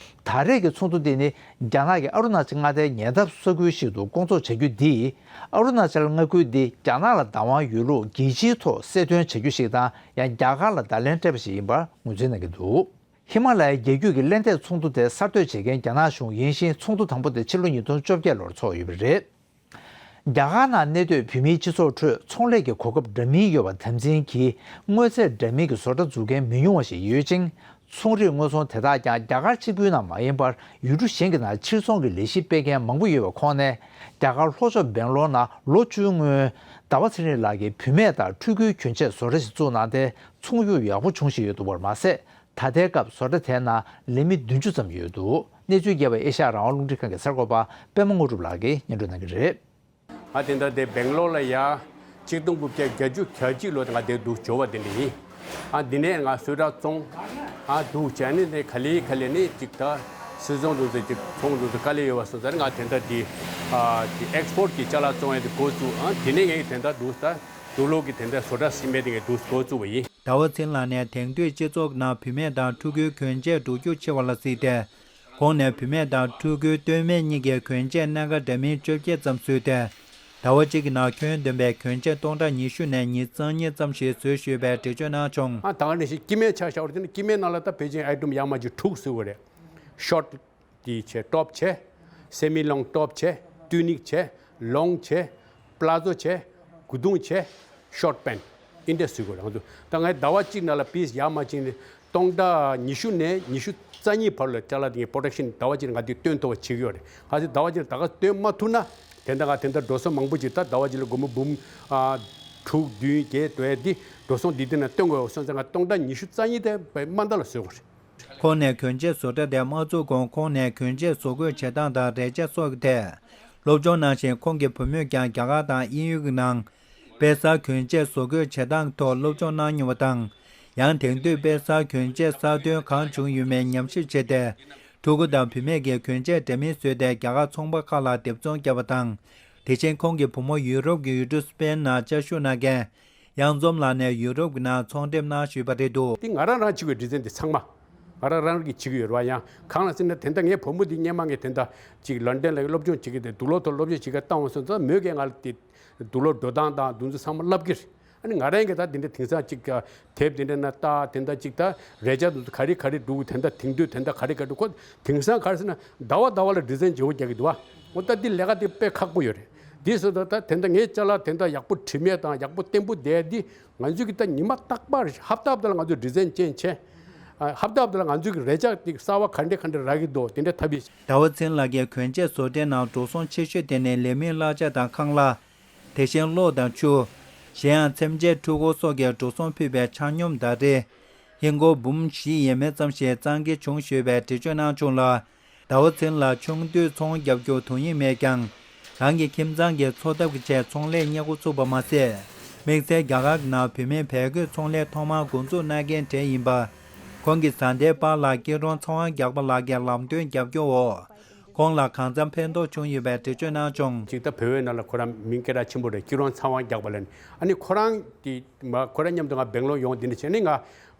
ད་རེས་ཀྱི་ཚོགས་འདུ་འདི་ནི་རྒྱ་ནག་གི་ཨ་རུ་ན་ཅལ་མངའ་སྡེའི་ཉེ་འདབས་ས་ཁུལ་ཞིག་ཏུ་སྐོང་ཚོགས་བྱ་རྒྱུ་འདིས། ཨ་རུ་ན་ཅལ་མངའ་ཁུལ་འདི་རྒྱ་ནག་ལ་བདག་དབང་ཡོད་ལུགས་རྒྱལ་སྤྱིའི་ཐོག་གསལ་སྟོན་བྱ་རྒྱུ་ཞིག་དང་། ཡང་རྒྱ་གར་ལ་བརྡ་ལན་སྤྲད་པ་ཞིག་ཡིན་པར་ངོས་འཛིན་གནང་གི་འདུག། ཧི་མ་ལ་ཡའི་རྒྱལ་རྒྱུད་ཀྱི་གླེང་སྟེགས་ཚོགས་འདུ་དེ་གསར་གཏོད་བྱེད་མཁན་རྒྱ་ནག་གཞུང་ཡིན་ཞིང་། ཚོགས་འདུ་དང་པོ་དེ་ཕྱི་ལོ་ཉིས་སྟོང་བཅོ་བརྒྱད་ལོར་ཚོགས་ཡོད་པ་རེད། རྒྱ་གར་ནང་གནས་སྡོད་བོད་མིའི་སྤྱི་ཚོགས་ཁྲོད་ཚོང་ལས་ཀྱི་གོ་སྐབས་འདྲ་མིན་ཡོད་པ་དམ་འཛིན་གྱིས་དངོས་རྫས་འདྲ་མིན་གྱི་བཟོ་གྲྭ་འཛུགས་མཁན་མི་ཉུང་བ་ཞིག་ཡོད་ཅིང་། ཚོང་རིགས་དངོས་ཚོང་དེ་དག་ཀྱང་རྒྱ་གར་གཅིག་པུའི་ནང་མ་ཡིན་པར་ཡུལ་གྲུ་གཞན་གྱི་ནང་ཕྱིར་ཚོང་གི་ལས་གཞི་སྤེལ་མཁན་མང་པོ་ཡོད་པའི་ཁོངས་ནས། རྒྱ་གར་ལྷོ་ཕྱོགས་སྦེང་ལོར་ནང་ལོ་བཅུའི་སྔོན་ཟླ་བ་ཚེ་རིང་ལགས་ཀྱིས་བུད་མེད་དང་ཕྲུ་གུའི་གྱོན་ཆས་བཟོ་གྲྭ་ཞིག་བཙུགས་གནང་སྟེ། ཚོང་གཡུག་ཡག་པོ་བྱུང་བཞིན་ཡོད་འདུག་པར་མ་ཟད། ད་ལྟའི་སྐབས་བཟོ་གྲྭ་དེའི་ནང་ལས་མི་བདུན་ཅུ་ཙམ་ཡོད་འདུག། གནས་ཚུལ་རྒྱས་པ་ཨེ་ཤ་ཡ་རང་དབང་རླུང་འཕྲིན་ཁང་གི་གསར་འགོད་པ་པད་མ་དངོས་གྲུབ་ལགས་ཀྱིས་སྙན་སྒྲོན་གནང་གི་རེད། ང་དེ་འདྲ་དེ་སྦེང་ལོར་ལ་ཡ་ཆིག་སྟོང་དགུ་བརྒྱ་བརྒྱད་ཅུ་གྱ་གཅིག་ལོ་དེ་ང་དེ་འདུག་འབྱོར་བ་དེ་འདྲ་ཡིན། ཨ་འདི་ནས་ང་བཟོ་གྲྭ་བཙོང་། ཨ་འདུག་བྱས་ནས་དེ་ག་ལེ་ག་ལེ་ནས་ཅིག་ད་སིལ་ཚོང་འདུག་ཟེར་ཅིག་ཚོང་འདུག་ཟེར་དཀའ་ལས་ཡོད་པ་སོང་ཙང་ང་དེ་འདྲ་དེ་ཨ་དེ་ཨེག་སི་པོར་ཊི་གི་ཅ་ལག་བཙོང་ཡ་དེ་འགོ་བཙུགས། ཨ་དེ་ནས་ངས་དེ་འདྲ་འདུག་ད། དུག་ལོག་གི་དེ་འདྲ་བཟོ་གྲྭ་ཟིན་པའི་དེ་ངས་འདུག་འགོ་བཙུགས་པ་ཡིན། ཟླ་བ་ཚེ་རིང་ལགས་ནས་དེང་དུས་སྤྱི་ཚོགས་ནང་བུད་མེད་དང་ཕྲུ་གུའི་གྱོན་ཆས་འགྲོ་རྒྱུག་ཆེ་བ་ལ་གཟིགས་ཏེ། གོང་ནས་བུད་མེད་དང་ཕྲུ་གུའི་སྟོད་སྨད་གཉིས་ཀའི་གྱོན་ཆས་སྣ་ཁ་འདྲ་མིན་བཅོ་བརྒྱད་ཙམ་བཟོས་ཏེ། ཟླ་བ་གཅིག་གི་ནང་ཁྱོན་བསྡོམས་པའི་གྱོན་ཆས་སྟོང་ཕྲག་ཉི་ཤུ་ནས་ཉི་ཤུ་རྩ་གཉིས་ཙམ་ཞིག་བཟོས་ཡོད་པའི་འགྲེལ་བརྗོད་གནང་བྱུང་། ཨ་ད་ག་ནང་བཞིན་སྐྱེ་དམན་ཆ་བཞག་པ་དེ་ནི་སྐྱེ་དམན་ནང་ལ་ད་ཕལ་ཆེར་ཨའི་ཊེམ་ཡར་མར་གྱི་དྲུག་བཟོས་པ་རེད། ཤོར་ཊི། དེ་བྱས། ཊོབ་བྱས། སེ་མི་ལོང་ཊོབ་བྱས། ཊུ་ནིག་བྱས། ལོང་བྱས། པླ་ཛོ་བྱས། གོས་ཐུང་བྱས། ཤོར་ཊི་པེན་ཊི་འདི་འདྲ་བཟོ་དགོས་རེད། ང་ཚོ་ད་ངས་ཟླ་བ་གཅིག་ནང་ལ་པི་སི་ཡར་མར་ཕྱིན་ནས་སྟོང་ཕྲག་ཉི་ཤུ་ནས་ཉི་ཤུ་རྩ་གཉིས་བར་ལ་ཅ་ལག་དེ་ངས་པོ་རོ་ཌག་ཤན་ཟླ་བ་གཅིག་ནང་ང་དེ་སྟོན་ཐུབ་པ་བྱེད་ཀྱི་ཡོད་རེད། གལ་སྲིད་ཟླ་བ་གཅིག་ནང་ད་ག་སྟོན་མ་ཐུབ་ན། དེ་འདྲ་ང་དེ་འདྲ་འགྲོ་སོང་མང་པོ་ཅིག་ད་ཟླ་བ་གཅིག་ལ་སྒོར་མོ་འབུམ་ཨ་དྲུག་བདུན་བརྒྱད་འགྲོ་ཡ་འདི་འགྲོ་སོང་འདི་དེ་ནང་སྟོན་དགོས་སོང་ཙང་ང་སྟོང་ཕྲག་ཉི་ཤུ་རྩ་གཉིས་དེ་དཔེ་མ་འདྲ་ལ་བཟོ་དགོས་རེད། ཁོང་ནས་གྱོན་ཆས་བཟོ་གྲྭ་དེ་མ་བཙུགས་གོང་ཁོང་ནས་གྱོན་ཆས་བཟོ་འགོད་བྱེད་སྟངས་དང་རས་ཆ་སོགས་ཀྱི་ཐད་སློབ་སྦྱོང་གནང་ཞིང་། ཁོང་གི་བུ་མོས་ཀྱང་རྒྱ་གར་དང་དབྱིན་ཡུལ་གྱི་ནང་དཔེ་གསར་གྱོན་ཆས་བཟོ་འགོད་བྱེད་སྟངས་ཐོག་སློབ་སྦྱོང་གནང་མྱོང་བ་དང་། ཡང་དེང་དུས་དཔེ་གསར་གྱོན་ཆས་གསར་ཐོན་གང་བྱུང་ཡོད་མེད་ཉམས་ཞིབ་བྱས་ཏེ། ཕྲུ་གུ་དང་བུད་མེད་ཀྱི་གྱོན་ཆས་འདྲ་མིན་བཟོས་ཏེ་རྒྱ་གར་ཚོང་པ་ཁག་ལ་སྡེབ་ཚོང་བརྒྱབ་པ་དང་། དེ་བཞིན་ཁོང་གི་བུ་མོ་ཡུ་རོབ་ཀྱི་ཡུལ་གྲུ་སི་པེན་ནང་བཅའ་བཞུགས་གནང་མཁན། གཡང་འཛོམས་ལགས་ནས་ཡུ་རོབ་ཀྱི་ནང་ཚོང་འགྲེམས་གནང་བཞུགས་པ་རེད་འདུག། འདི་ང་རང་རང་བྱེད་དགོས་ཌི་ཛའིན་འདི་ཚང་མ། ང་རང་རང་གིས་བྱེད་ཀྱི་ཡོད་རེད་བ། ཡང་གང་ལ་ཟེར་ན་དེ་འདྲ་ངའི་བུ་མོ་འདི་སྔོན་མ་ངས་དེ་འདྲ་ཅིག་ལོན་ཌོན་ལ་སློབ་སྦྱོང་བྱེད་ཀྱི་དེ་དུག་ལོག་ཐོག་སློབ་སྦྱོང་བྱེད་ཀྱི་བཏང་བ་སོང་ཙང་མོས་ཀྱིས་ང་ལ་དེ་དུག་ལོག་འགྲོ་སྟངས་དང་དེ་ཚོ་ཚང་མ་བསླབ་ཀྱི་རེད། ཨ་ནི་ང་རང་གིས་ད་དེ་འདྲ་དེང་སང་ཅིག་དེབ་དེ་འདྲ་ན་ལྟ། དེ་འདྲ་ཅིག་ད་རས་ཆ་དེ་ཚོ་ག་རེ་ག་རེ་འདུག་དེ་འདྲ་དེང་དུས་དེ་འདྲ་ག་རེ་ག་རེ་འདུག་ཁོ་དེང་སང་ག་རེ་ཟེར་ན་ཟླ་བ་ཟླ་བ་ལ་ཌི་ཛའིན་བརྗེ་པོ་རྒྱག་གི་འདུག་བ། འོ་ད་འདི་ལས་ཀ་དེ་དཔེ་ཁག་པོ་ཡོད་རེད། དེ་སོ་ད་ད་དེ་འདྲ་ངའི་ཅ་ལག་དེ་འདྲ་ཡག་པོ་དྲི་མེད་དང་ཡག་པོ་བརྟན་པོ་བསྡད་དེ། ང་ཚོས་ཀྱི་ད་ཉི་མ་རྟག་པར་ཧབ་ཏ་ཧབ་ཏ་ལ་ང་ཚོས་ཌི་ཛའིན་ཅན་བྱས། ཨ་ཧབ་ཏ་ཧབ་ཏ་ལ་ང་ཚོས་ཀྱི་རས་ཆ་དེ་གསར་བ་ག་འདྲ་ག་འདྲ་རག་གི་འདུག་དེ་འདྲ་ཐབས་ཤེས། ཟླ་བ་ཚེ་རིང་ལགས་ཀྱིས་གྱོན་ཆས་བཟོ་གྲྭའི་ནང་འགྲོ་སོང་ཆེ་ཤོས་དེ་ནི་ལས་མིའི་གླ་ཆ་དང་ཁང་གླ། དེ་བཞིན་གློག་དང་ཆུ། གཞན་ཡང་ཚེམ་ཆས་འཕྲུལ་འཁོར་སོགས་ཀྱི་འགྲོ་སོང་ཕུད་པའི་ཆ་སྙོམས་ཟླ་རེར་ཧིན་སྒོར་འབུམ་བཞི་ཡས་མས་ཙམ་ཞིག་བཙལ་གྱི་བྱུང་ཞུས་པའི་འགྲེལ་བརྗོད་གནང་བྱུང་ལ། ཟླ་བ་ཚེ་རིང་ལགས་ཆུང་དུས་ཚོང་རྒྱབ་རྒྱུར་དོ་དབྱིངས་མེད་ཀྱང་། རང་གི་ཁྱིམ་ཚང་གི་འཚོ་ཐབས་ཀྱི་ཆེད་ཚོང་ལས་གཉེར་འགོ་ཚུགས་པ་མ་ཟད། དམིགས་བསལ་རྒྱ་གར་གྱི་ནང་བུད་མེད་བལ་གོས་ཚོང་ལས་ཐོག་མར་འགོ་འཛུགས་གནང་མཁན་གྲས་ཡིན་པ། ཁོང་གི་བཟའ་ཟླའི་པཱ་ལགས་སྐྱིད་རོང་ཚེ་དབང་རྒྱགས་པ་ལགས་ཀྱི་ལམ་སྟོན་རྒྱབ་སྐྱོར་འོག་ཁོང་ལ་གང་འཚམ་ཕན་ཐོགས་བྱུང་ཡོད་པའི་འགྲེལ་བརྗོད་གནང་བྱུང་། ཅིག་ད་བོད་པའི་ནང་ལ་ཁོ་རང་མིང་སྐད་གྲགས་ཆེན་པོ་རེད། སྐྱིད་རོང་ཚེ་དབང་རྒྱགས་པ་ལ་ནི་ཨ་ནི་ཁོ་རང་གི་མ་ཁོ་རང་མཉམ་དུ་ང་སྦེང་ལོར་ཡོང་འདི་འདྲ་བྱས་ནི་ང་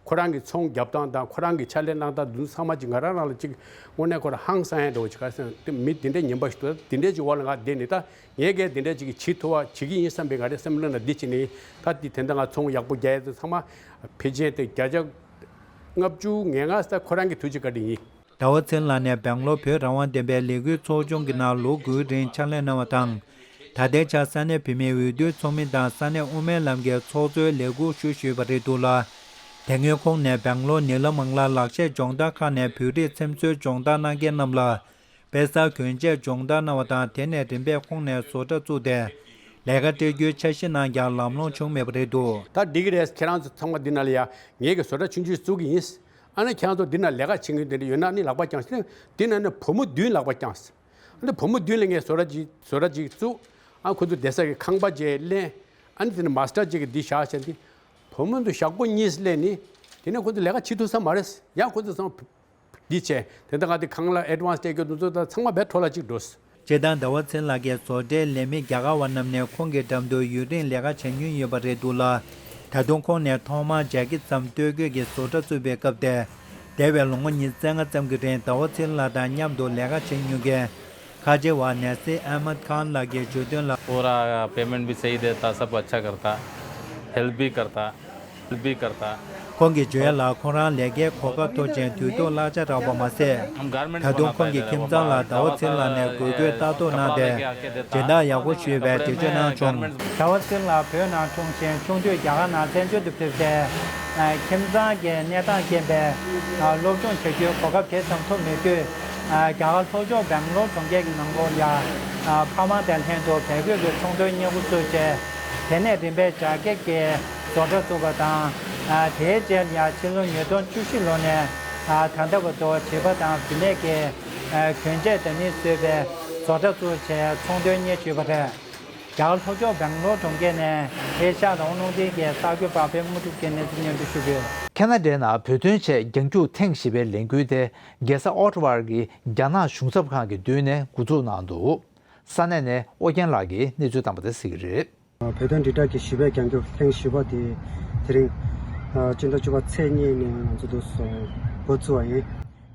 ཁོ་རང་གི་ཚོང་རྒྱབ་སྟངས་དང་ཁོ་རང་གི་ཕྱག་ལས་གནང་སྟངས་འདི་ཚང་མ་ཅིག་ང་རང་རང་ལ་ཅིག་དངོས་གནས་ཁོ་རང་ཧང་སང་ཡ་འདྲ་བོ་ཅིག་ག་སེ་དེ་མི་འདི་འདྲའི་ངན་པ་ཞིག་འདུག་འདི་འདྲའི་ཅིག་འོག་ལ་ང་བསྡད་ནི་ད་ངས་གས་འདི་འདྲའི་ཅིག་གི་བྱེད་ཐུབ་པ་བྱེད་ཀྱི་ཡིན་བསམ་པའི་ང་རའི་སེམས་ལ་ན་འདི་བྱེད་ནི་ད་འདི་དེ་འདྲ་ང་ཚོང་ཡག་པོ་རྒྱག་ཡ་དེ་ཚང་མ་ཕལ་ཆེར་དེ་བརྒྱ་ཆ་ལྔ་བཅུ་ང་ལྔ་ས་ཁོ་རང་གི་ཐུགས་རྗེ་བཀའ་དྲིན་ཡིན། ཟླ་བ་ཚེ་རིང་ལགས་ནས་སྦེང་ལོར་བོད་རང་དབང་བདེན་པའི་ལས་འགུལ་ཚོགས་ཆུང་གི་ནང་ལོ་དགུའི་རིང་ཕྱག་ལས་གནང་བ་དང་། ད་ལྟའི་ཆར་ས་གནས་བུད་མེད་འོས་བསྡུའི་ཚོགས་མི་དང་ས་གནས་དབུ་མའི་ལམ་གྱི་ཚོགས་གཙོའི་ལས་ཁུར་ཞུ་བཞུད་པ་རེད་འདུག་ལ། དེ་སྔོན་ཁོང་ནས་སྦེང་ལོར་ནི་ལ་མང་ལ་ལག་ཤེས་སྦྱོང་བརྡར་ཁང་ནས་བོད་རིགས་འཚེམ་བཟོའི་སྦྱོང་བརྡར་གནང་མཁན་རྣམས་ལ་དཔེ་གསར་གྱོན་ཆས་སྦྱོང་བརྡར་གནང་བ་དང་། དེ་ནས་རིམ་པས་ཁོང་ནས་བཟོ་གྲྭ་བཙུགས་ཏེ་ལས་ཀ་སྤྲད་རྒྱུའི་འཆར་གཞི་གནང་ཀྱང་ལམ་ལྷོང་བྱུང་མེད་པ་རེད་འདུག། ད་འགྲིག་གི་རེད། ཁྱེད་རང་ཚོ་ཚང་མ་འདི་ན་ལ་ཡ་ངེད་ཀྱི་བཟོ་གྲྭ་ཆུང་ཆུང་བཙུགས་ཀྱི་ཡིན། ཨ་ནི་ཁྱེད་རང་ཚོ་འདི་ན་ལས་ཀ་བྱེད་མཁན་དེ་འདྲ་ཡོད་ན་ནི་ལག་པ་བརྐྱངས་ཤིག་འདི་ན་ནི་བུ་མོ་བདུན་ལག་པ་བརྐྱངས། ཨ་ནི་བུ་མོ་བདུན་ལ་ངས་བཟོ་གྲྭ་ཅིག་བཟོ་གྲྭ་ཅིག་བཙུགས། ཨ་ཁོ་ཚོ་བསྡད་ས་གི་ཁང་པ་ཅིག་ལེན། ཨ་ནི་དེ་ནས་མ་སི་ཊར་ཅིག་གི་འདི་བཞག་བྱས་ཏེ། བུ་མོ་ཚོ་ཞག་པོ་གཉིས་ལེན་ནི། དེ་ནས་ཁོ་ཚོ་ལས་ཀ་བྱེད་ཐུབ་ས་མ་རེད། ཡང་ཁོ་ཚོ་ཚང་མ་འདི་བྱས། དེ་ལྟར་ང་དེ་ཁང་གླ་ཨེ་ཌི་ཝན་སི་སྤྲད་རྒྱུ་དེ་ཚོ་ད་ཚང་མ་བས་འཕྲོ་བརླག་ཅིག་འགྲོ། སྤྱིར་བཏང་ཟླ་བ་ཚེ་རིང་ལགས་ཀྱིས་བཟོ་གྲྭའི་ལས་མི་རྒྱ་གར་བ་རྣམས་ནས་ཁོང་གི་འགྲམ་དུ་ཡུན་རིང་ལས་ཀ་བྱེད་མྱོང་ཡོད་པ་རེད་འདུག་ལ། ད་དུང་ཁོང་ནས་ཐོག་མར་ཇེ་ཀི་ཙམ་སྟོད་གོས་ཀྱི་བཟོ་གྲྭ་བཙུགས་པའི་སྐབས་ཏེ། འདས་པའི་ལོ་ངོ་ཉི་ཤུ་རྩ་ལྔ་ཙམ་གྱི་རིང་ཟླ་བ་ཚེ་རིང་ལགས་དང་མཉམ་དུ་ལས་ཀ་བྱེད་མྱོང་མཁན་ཁ་ཆེ་བ་ནེ་སི་ཨ་མད་ཁཱན་ལགས་ཀྱིས་བརྗོད་དོན་ལ། पूरा पेमेंट भी सही देता, सब अच्छा करता, हेल्प भी करता, हेल्प भी करता। ཁོང་གིས་བརྗོད་ཡ་ལ། ཁོང་རང་ལས་ཀའི་གོ་སྐབས་མཐོ་ཅིང་དུས་ཐོག་གླ་ཆ་རག་པ་མ་ཟད། ད་དུང་ཁོང་གི་ཁྱིམ་ཚང་ལ་ཟླ་བ་ཚེ་རིང་ལགས་ནས་དགོས་དགོས་ལྟ་རྟོག་གནང་སྟེ། སྦྱིན་བདག་ཡག་པོ་ཞུས་པའི་འགྲེལ་བརྗོད་གནང་བྱུང་། ཟླ་བ་ཚེ་རིང་ལགས་བོད་ནང་འཁྲུངས་ཤིང་ཆུང་དུས་རྒྱ་གར་ནང་བཙན་བྱོལ་དུ་ཕེབས་ཏེ། ཁྱིམ་ཚང་གི་གནས་སྟངས་རྐྱེན་པས་སློབ་སྦྱོང་བྱ་རྒྱུའི་གོ་སྐབས་དེ་ཙམ་ཐོབ་མེད་དུས། རྒྱ་གར་ལྷོ་ཕྱོགས་སྦེང་ལོར་གྲོང་ཁྱེར་གྱི་ནང་ལོགས་ལ་ཕ་མ་དང་ལྷན་དུ་བལ་གོས་ཀྱི་ཚོང་དོན་གཉེར་འགོ་བཙུགས་རྗེས། དེ་ནས་རིམ་པས་ཇེ་ཀི་ཀྱི་བཟོ་གྲྭ་བཙུགས་པ་དང་། དེའི་རྗེས་ལ་ཕྱི་ལོ་ཉིས་སྟོང་བཅུ་བཞི་ལོ་ནས་ད་ལྟ་བར་དུ་བྱིས་པ་དང་བུད་མེད་ཀྱི་གྱོན་ཆས་འདྲ་མིན་བཟོས་པའི་བཟོ་གྲྭ་བཙུགས་བྱས་ཚོང་དོན་གཉེར་བྱས་པ་རེད། རྒྱ་གར་ལྷོ་ཕྱོགས་སྦེང་ལོར་གྲོང་ཁྱེར་ནས་ཨེ་ཤ་ཡ་རང་དབང་རླུང་འཕྲིན་གྱི་གསར་འགོད་པ་པད་མ་དངོས་གྲུབ་ཀྱིས་གནས་ཚུལ་སྙན་སྒྲོན་ཞུ་གི་ཡོད། ཁེ་ན་ཌའི་ནང་བོད་དོན་ཆེད་རྒྱང་རྒྱུག་ཐེངས་བཞི་པའི་ལས་འགུལ་དེ་རྒྱལ་ས་ཨོ་ཊ་ཝར་གྱི་རྒྱ་ནག་གཞུང་ཚབ་ཁང་གི་མདུན་ནས་འགོ་འཛུགས་གནང་འདུག། ས་གནས་ནས་ཨོ་རྒྱན་ལགས་ཀྱིས་གནས་ཚུལ་བཏང་པ་དེ་གཟིགས་ཀྱི་རེད། བོད་དོན་དྲིལ་བསྒྲགས་ཀྱི་བཞི་པའི་རྒྱང་རྒྱུག་ཐེངས་བཞི་པ་དེ་དེ་རིང་སྤྱི་ཟླ་བཅུ་པ་ཚེས་གཉིས་ནས་ང་ཚོ་འདུག་སེ་འགོ་བཙུགས་པ་ཡིན།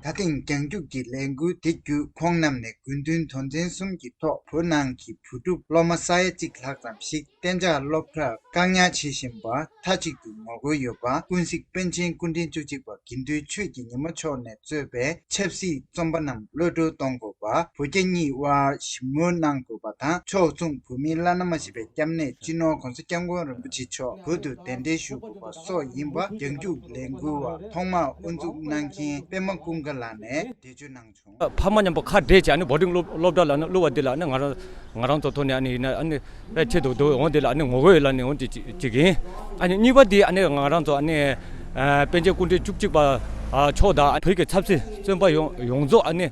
ད་ཐེངས་རྒྱང་རྒྱུག་གི་ལས་འགུལ་དེ་བརྒྱུད་ཁོང་རྣམས་ནས་དགོས་འདུན་དོན་ཚན་གསུམ་གྱི་ཐོག་བོད་ནང་གི་བུ་ཕྲུག་སློབ་མ་ས་ཡ་གཅིག་ལྷག་ཙམ་ཞིག་གཏན་འཇགས་སློབ་གྲྭར་བཀག་ཉར་བྱེད་བཞིན་པ། མཐའ་གཅིག་ཏུ་ངོ་རྒོལ་ཡོད་པ། ཀུན་གཟིགས་པཎ་ཆེན་སྐུ་ཕྲེང་བཅུ་གཅིག་པ་དགེ་འདུན་ཆོས་ཀྱི་ཉི་མ་མཆོག་ནས་གཙོས་པའི་ཆབ་སྲིད་བཙོན་པ་རྣམས་གློད་བཀྲོལ་གཏོང་དགོས་པ། བོད་རྒྱ་གཉིས་དབར་ཞི་མོལ་གནང་དགོས་པ་དང་། ཕྱོགས་མཚུངས་བོད་མིའི་བླ་ན་མ་བཞེད་པའི་སྐྱབས་གནས་སྤྱི་ནོར་༸གོང་ས་༸སྐྱབས་མགོན་རིན་པོ་ཆེ་མཆོག་བོད་དུ་གདན་འདྲེན་ཞུ་དགོས་པ་སོགས་ཡིན་པ། རྒྱང་རྒྱུག་ལས་འགུལ་བ་ཐོག་མར་དབུ་འཛུགས་གནང་མཁན་པདྨ་ཀུན་དགའ་ལགས་ནས་འགྲེལ་བརྗོད་གནང་བྱུང་། ཕ་མ་མཉམ་པོ་ཁ་བྲལ་བྱས། ཨ་ནི་བོར་ཌིང་སློབ་སློབ་གྲྭ་ལ་ནི་བླུགས་པ་འདི་ལ་ནི་ང་རང་ང་རང་ཚོ་ཐོག་ནས་ཨ་ནི་ཡིན་ན་ཨ་ནི་ཆེད་དུ་འདུག་འོང་འདི་ལ་ནི་ངོ་རྒོལ་ཡོད་ལ་ནི་འོང་འདི་གཅིག་གཅིག་ཡིན། ཨ་ནི་གཉིས་པ་འདི་ཨ་ནི་ང་རང་ཚོ་ཨ་ནི་པཎ་ཆེན་སྐུ་ཕྲེང་བཅུ་གཅིག་པ་མཆོག་དང་བོད་ཀྱི་ཆབ་སྲིད་བཙོན་པ་ཡོངས་ཡོངས་རྫོགས་ཨ་ནི་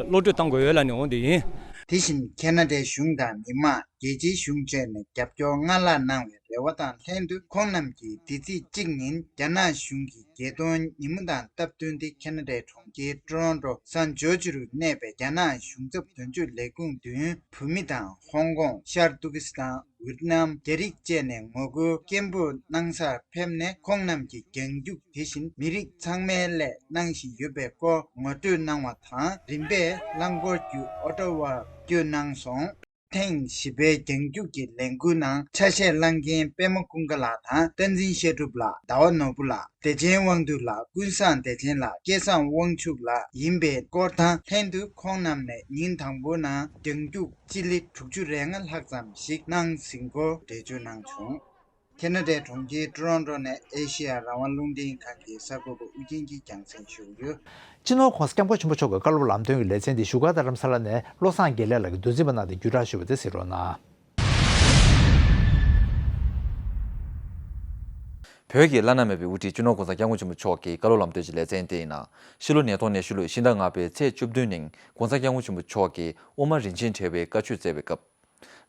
གློད་བཀྲོལ་གཏང་དགོས་ཡོད་ལ་ནི་འོང་འདི་ཡིན། དེ་བཞིན་ཁེ་ན་ཌའི་གཞུང་དང་མི་མང་། རྒྱལ་སྤྱིའི་གཞུང་བཅས་ནས་རྒྱབ་སྐྱོར་སྔར་ལྷག་གནང་བའི་རེ་བ་དང་ལྷན་དུ། ཁོང་རྣམས་ཀྱིས་འདི་ཚེས་གཅིག་ཉིན་རྒྱ་ནག་གཞུང་གི་རྒྱལ་གཏོང་ཉིན་མོ་དང་སྟབས་བསྟུན་ཏེ་ཁེ་ན་ཌའི་གྲོང་ཁྱེར་ཀྲོ་རོན་ཀྲོ་སན་ཇོར་ཇི་རུ་གནས་པའི་རྒྱ་ནག་གཞུང་ཚབ་དོན་གཅོད་ལས་ཁུངས་མདུན། བོད་མི་དང་ཧོང་ཀོང་། ཤར་ཏུར་ཀི་སི་ཐན། ཝེད་ནམ། རྒྱ་རིགས་བཅས་ནས་ངོ་རྒོལ་སྐད་འབོད་གནང་སར་ཕེབས་ནས། ཁོང་རྣམས་ཀྱིས་རྒྱང་རྒྱུག་དེ་བཞིན་མི་རིགས་ཚང་མའི་སླད་གནང་བཞིན་ཡོད་པའི་སྐོར་ངོ་སྤྲོད་གནང་བ་དང་། རིམ་པས་རླངས་འཁོར་བརྒྱུད་ཨོ་ཊ་ཝར་བསྐྱོད་གནང་སོང་། ཐེངས་བཞི་པའི་རྒྱང་རྒྱུག་གི་ལས་འགུལ་ནང་ཆ་ཤས་བླངས་མཁན་པདྨ་ཀུན་དགའ་ལགས་དང་། བསྟན་འཛིན་བཤད་སྒྲུབ་ལགས། ཟླ་བ་ནོར་བུ་ལགས། བདེ་ཆེན་དབང་འདུས་ལགས། ཀུན་བཟང་བདེ་ཆེན་ལགས། སྐལ་བཟང་དབང་ཕྱུག་ལགས་ཡིན་པའི་སྐོར་དང་ལྷན་དུ། ཁོང་རྣམས་ནས་ཉིན་དང་པོའི་ནང་རྒྱང་རྒྱུག་སྤྱི་ལེ་དྲུག་ཅུ་རེ་ལྔ་ལྷག་ཙམ་ཞིག་གནང་ཟིན་སྐོར་འགྲེལ་བརྗོད་གནང་བྱུང་། ཁེ་ན་ཌའི་གྲོང་ཁྱེར་ཀྲོ་རོན་ཀྲོ་ནས་ཨེ་ཤེ་ཡ་རང་དབང་རླུང་འཕྲིན་ཁང་གི་གསར་འགོད་པ་ཨུ་རྒྱན་གྱིས་རྒྱང་སྲིང་ཞུ་གི་ཡོད། སྤྱི་ནོར་༸གོང་ས་༸སྐྱབས་མགོན་ཆེན་པོ་མཆོག་གི་བཀའ་སློབ་ལམ་སྟོན་གྱི་ལེ་ཚན་འདི་བཞུགས་སྒར་དང་རྡ་རམ་ས་ལ་ནས་བློ་བཟང་དགེ་ལེགས་ལགས་ཀྱིས་མདོ་འཛིན་པ་གནང་སྟེ་བརྒྱུད་བསྒྲགས་ཞུས་པ་དེ་གཟིགས་རོགས་གནང་། བོད་ཀྱི་བླ་ན་མེད་པའི་དབུ་ཁྲིད་སྤྱི་ནོར་༸གོང་ས་༸སྐྱབས་མགོན་ཆེན་པོ་མཆོག་གི་བཀའ་སློབ་ལམ་སྟོན་གྱི་ལེ་ཚན་དེའི་ནང་། ཕྱི་ལོ་ཉིས་སྟོང་ཉི་ཤུ་ལོའི་ཕྱི་ཟླ་ལྔ་པའི་ཚེས་བཅུ་བདུན་ཉིན་༸གོང་ས་༸སྐྱབས་མགོན་ཆེན་པོ་མཆོག་གིས་དབུ་མ་རིན་ཆེན་ཕྲེང་བའི་བཀའ་ཆོས་སྩལ་བའི་སྐབས།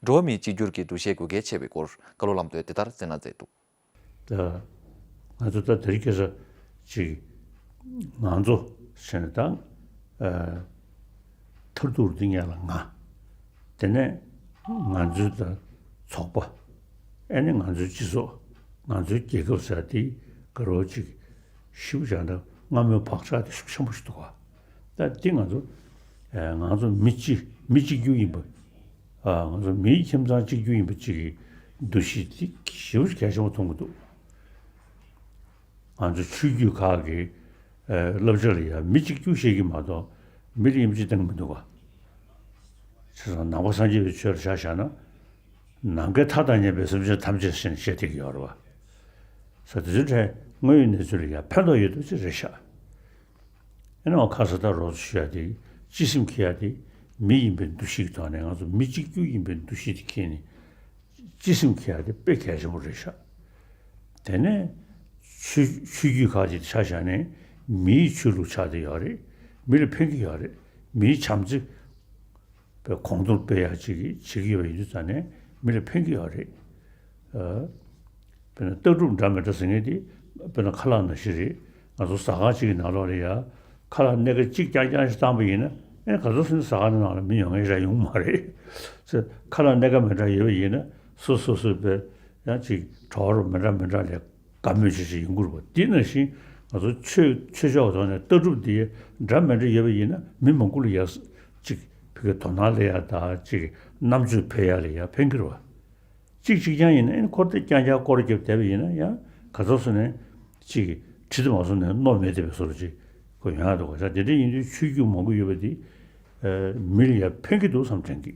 འགྲོ་བ་མིའི་གཅིག་གྱུར་གྱི་འདུ་ཤེས་དགོས་གལ་ཆེ་བའི་སྐོར་བཀའ་སློབ་ལམ་སྟོན་འདི་ལྟར་སྩལ་གནང་མཛད་འདུག། ད་ང་ཚོ་ད་དེ་རིང་ཁ་སང་ཅིག་ང་ཚོ་ཟེར་ནས་ད་ཨ་མཐར་ཐུག་འདི་ངེད་ལ་ང་། དེ་ནས་ང་ཚོའི་ད་ཚོགས་པ། ཨ་ནི་ང་ཚོའི་སྤྱི་ཚོགས། ང་ཚོའི་རྒྱལ་ཁབ་ཟེར་དེ་ག་རེ་ཅིག་ཞིབ་ཅིག་ད་སྔ་མོའི་བག་ཆགས་དེ་ཤུགས་ཆེན་པོ་ཞིག་འདུག་ག། ད་འདི་ང་ཚོ་ཨ་ང་ཚོ་མི་གཅིག་མི་གཅིག་གྱུར་ཡིན་པ། ཨ་ང་ཚོ་མིའི་ཁྱིམ་ཚང་གཅིག་གྱུར་ཡིན་པ་གཅིག་གི་འདུ་ཤེས་འདི་ཞེ་པོ་གལ་ཆེན་པོ་མཐོང་གི་འདུག། ང་ཚོ་ཆོས་བརྒྱུད་ཁག་གི་ཨ་བསླབ་བྱ་ལ་ཡང་མི་གཅིག་གྱུར་བཤད་ཀྱི་མ་གཏོགས་མི་ལ་དབྱེ་འབྱེད་བཏང་གི་མི་འདུག་ག། བྱས་ཙང་ནང་པ་སངས་རྒྱས་པའི་ཆོས་ལ་ཆ་བཞག་ན། ནམ་མཁའི་མཐའ་དང་མཉམ་པའི་སེམས་ཅན་ཐམས་ཅད་ཟེར་ནས་བཤད་བསྡད་ཀྱི་ཡོད་རེད་བ། ས་དེ་ཚོའི་གྲས་དངོས་ཡོད་གནས་ཚུལ་ལ་ཡང་ཕན་ཐོགས་ཡོད་མདོག་ཅིག་རེད་ཤག། ཨེ་ནའང་ཁ་ས་ད་རོགས་ཚོ་ཞུ་ཡ་དེ་སྤྱི་སེམས་འཁྱེར་ཡ་དེ་མི་ཡིན་པའི་འདུ་ཤེས་ཀྱི་ཐོག་ནས་ང་ཚོ་མི་གཅིག་གྱུར་ཡིན་པའི་འདུ་ཤེས་དེ་འཁྱེར་ནས་སྤྱི་སེམས་འཁྱེར་ཡ་དེ་དཔེ་གལ་ཆེན་པོ་རེད་ཤག། དེ་ནས་ཆོས་ཆོས་བརྒྱུད་ཁག་ཅིག་ཆ་བཞག་ནས་མིའི་ཆོས་ལུགས་ཆགས་བསྡད་ཡོད་རེད། མི་ལ་ཕན་གྱི་ཡོད་རེད། མིའི་བྱམས་བརྩེ་པའི་གོང་མཐོར་སྤེལ་ཡག་ཅིག་བྱེད་ཀྱི་ཡོད་པ་ཡིན་དུས་ཙང་ནས་མི་ལ་ཕན་གྱི་ཡོད་རེད། ཨ། དཔེར་ན་ལྟ་གྲུབ་འདྲ་མི་འདྲ་ཟེར་མཁན་དེ་དཔེར་ན་ཁ་ལག་ནང་བཞིན་རེད། ང་ཚོ་ཟ་ཁང་གཅིག་གི་ནང་ལོགས་ལ་ཡ་ཁ་ལག་སྣ་ཁ་གཅིག་རྐྱང་རྐྱང་ཞིག་བཏང་པ་ཡིན་ན། ཨེ་ག་ཚོད་ཟེར་ན་ཟ་ཁང་དེ་ནང་ལ་མི་ཡོང་མཁན་རག་ཡོང་གི་མ་རེད། ཟེར་ཁ་ལག་སྣ་ཁ་མི་འདྲ་ཡོད་པ་ཡིན་ན་སོ་སོ་སོའི་དཔེ་ཡང་ཅིག་བྲོ་བ་རོ་མི་འདྲ་མི་འདྲ་ལས་དགའ་མོས་བྱེད་བྱེད་ཡོང་གི་རེད་པ། དེ་ནང་བཞིན་ང་ཚོ་ཆོས་ཆོས་ཕྱོགས་ཐོག་ནས་ལྟ་གྲུབ་དེ་འདྲ་མི་འདྲ་ཡོད་པ་ཡིན་ན་མི་མང་པོ་ལ་ཡ་ཅིག་ཕ་གི་དོ་སྣང་སླེབས་ཡ་དང་ཅིག་རྣམ་དཔྱོད་འཕེལ་ཡ་ལ་ཡ་ཕན་གྱི་རེད་པ། གཅིག་གཅིག་རྐྱང་ཡིན་ན་ཨེ་ཁོ་དེ་རྐྱང་རྐྱང་སྐོར་རྒྱབ་བསྡད་པ་ཡིན་ན་ཡང་ག་ཚོད་སོང་ནས་གཅིག་གིས་ཁྲིད་དུ་མ་སོང་ནས་མནོ་མེད་བསྡད་པའི་བཟོ་འདྲ་ཅིག་ཁོ་ཡོང་ཡག་འདུག་ག། ད་དེ་འདྲ་ཡིན་དུས་ཆོས་བརྒྱུད་མང་པོ་ཡོད་པ་དེ་མི་ལ་ཡང་ཕན་གྱི་འདུག་བསམ་དྲན་གི།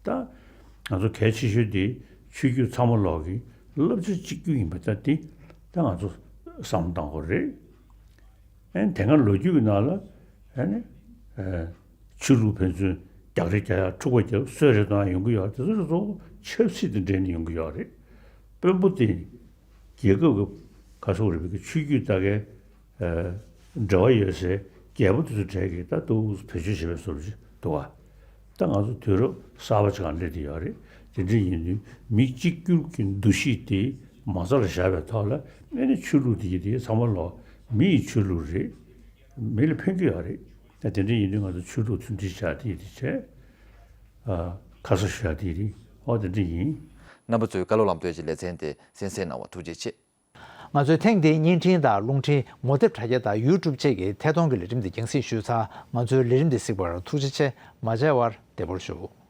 ད་ང་ཚོ་གལ་ཆེ་ཤོས་དེ་ཆོས་བརྒྱུད་ཚང་མ་ལོག་གི་བསླབ་བྱ་གཅིག་གྱུར་ཡིན་པ་ད་དེ་ད་ང་ཚོ་བསམ་བློ་གཏང་དགོས་རེད། ཨེ་དེ་སྔ་ལོ་རྒྱུས་ཀྱི་ནང་ལ་ཨེ་ནི་ཨེ་ཆོས་ལུགས་ཕན་ཚུན་རྒྱག་རེས་རྒྱག་ཡ་འཁྲུག་པ་རྒྱག་གསོད་རེས་གཏོང་ཡ་ཡོང་གི་ཡོད། དེ་ཚོ་གཙོ་བོ་ཆབ་སྲིད་དང་འབྲེལ་ནས་ཡོང་གི་ཡོད་རེད། དཔོན་པོ་དེ་རྒྱལ་ཁབ་ཀྱི་ག་སོག་རེད་པའི་ཆོས་བརྒྱུད་ད་གའི་ཨེ་འབྲེལ་བ་ཡོད་སའི་རྒྱལ་པོ་དེ་ཚོ་གྲས་ཀྱིས་ད་ཏོག་ཙམ་བེད་སྤྱོད་བྱེད་པའི་བཟོ་འདྲ་ཅིག་འདུག་ག། ད་ང་ཚོ་དུས་རབས་གསར་པ་ཅིག་ལ་སླེབས་བསྡད་ཡོད་རེད། དེ་འདྲ་ཡིན་དུས་མི་གཅིག་གྱུར་གྱི་འདུ་ཤེས་དེ་མ་རྩ་ལ་བཞག་པའི་ཐོག་ལ་ཨེ་ནི་ཆོས་ལུགས་དེ་ཡི་དེ་ཚང་མ་ལོག་མི་ཡི་ཆོས་ལུགས་རེད། མི་ལ་ཕན་གྱི་ཡོད་རེད། ད་དེ་འདྲ་ཡིན་དུས་ང་ཚོ་ཆོས་ལུགས་མཐུན་སྒྲིལ་བྱ་དེ་ཡི་དེ་བྱས། ཨ། ཁ་ས་ཞུ་ཡ་དེ་ཡི་དེ་ཨོ་དེ་འདྲ་ཡིན། རྣམ་པ་ཚོས་བཀའ་སློབ་ལམ་སྟོན་གྱི་ལེ་ཚན་དེ་གསན་གཟིགས་གནང་བར་ཐུགས་རྗེ་ཆེ། ང་ཚོས་ཐེངས་འདིའི་བརྙན་འཕྲིན་དང་རླུང་འཕྲིན། ངོ་དེབ་དྲ་རྒྱ་དང་ཡུ་ཊུབ་བཅས་ཀྱི་ཐད་གཏོང་གི་ལས་རིམ་འདི་རྒྱང་སྲིང་ཞུས་ཚར། ང་ཚོའི་ལས་རིམ་འདི་གཟིགས་པར་ཐུགས་རྗེ་ཆེ། མ་མཇལ་བར་བདེ་པོར་བཞུགས།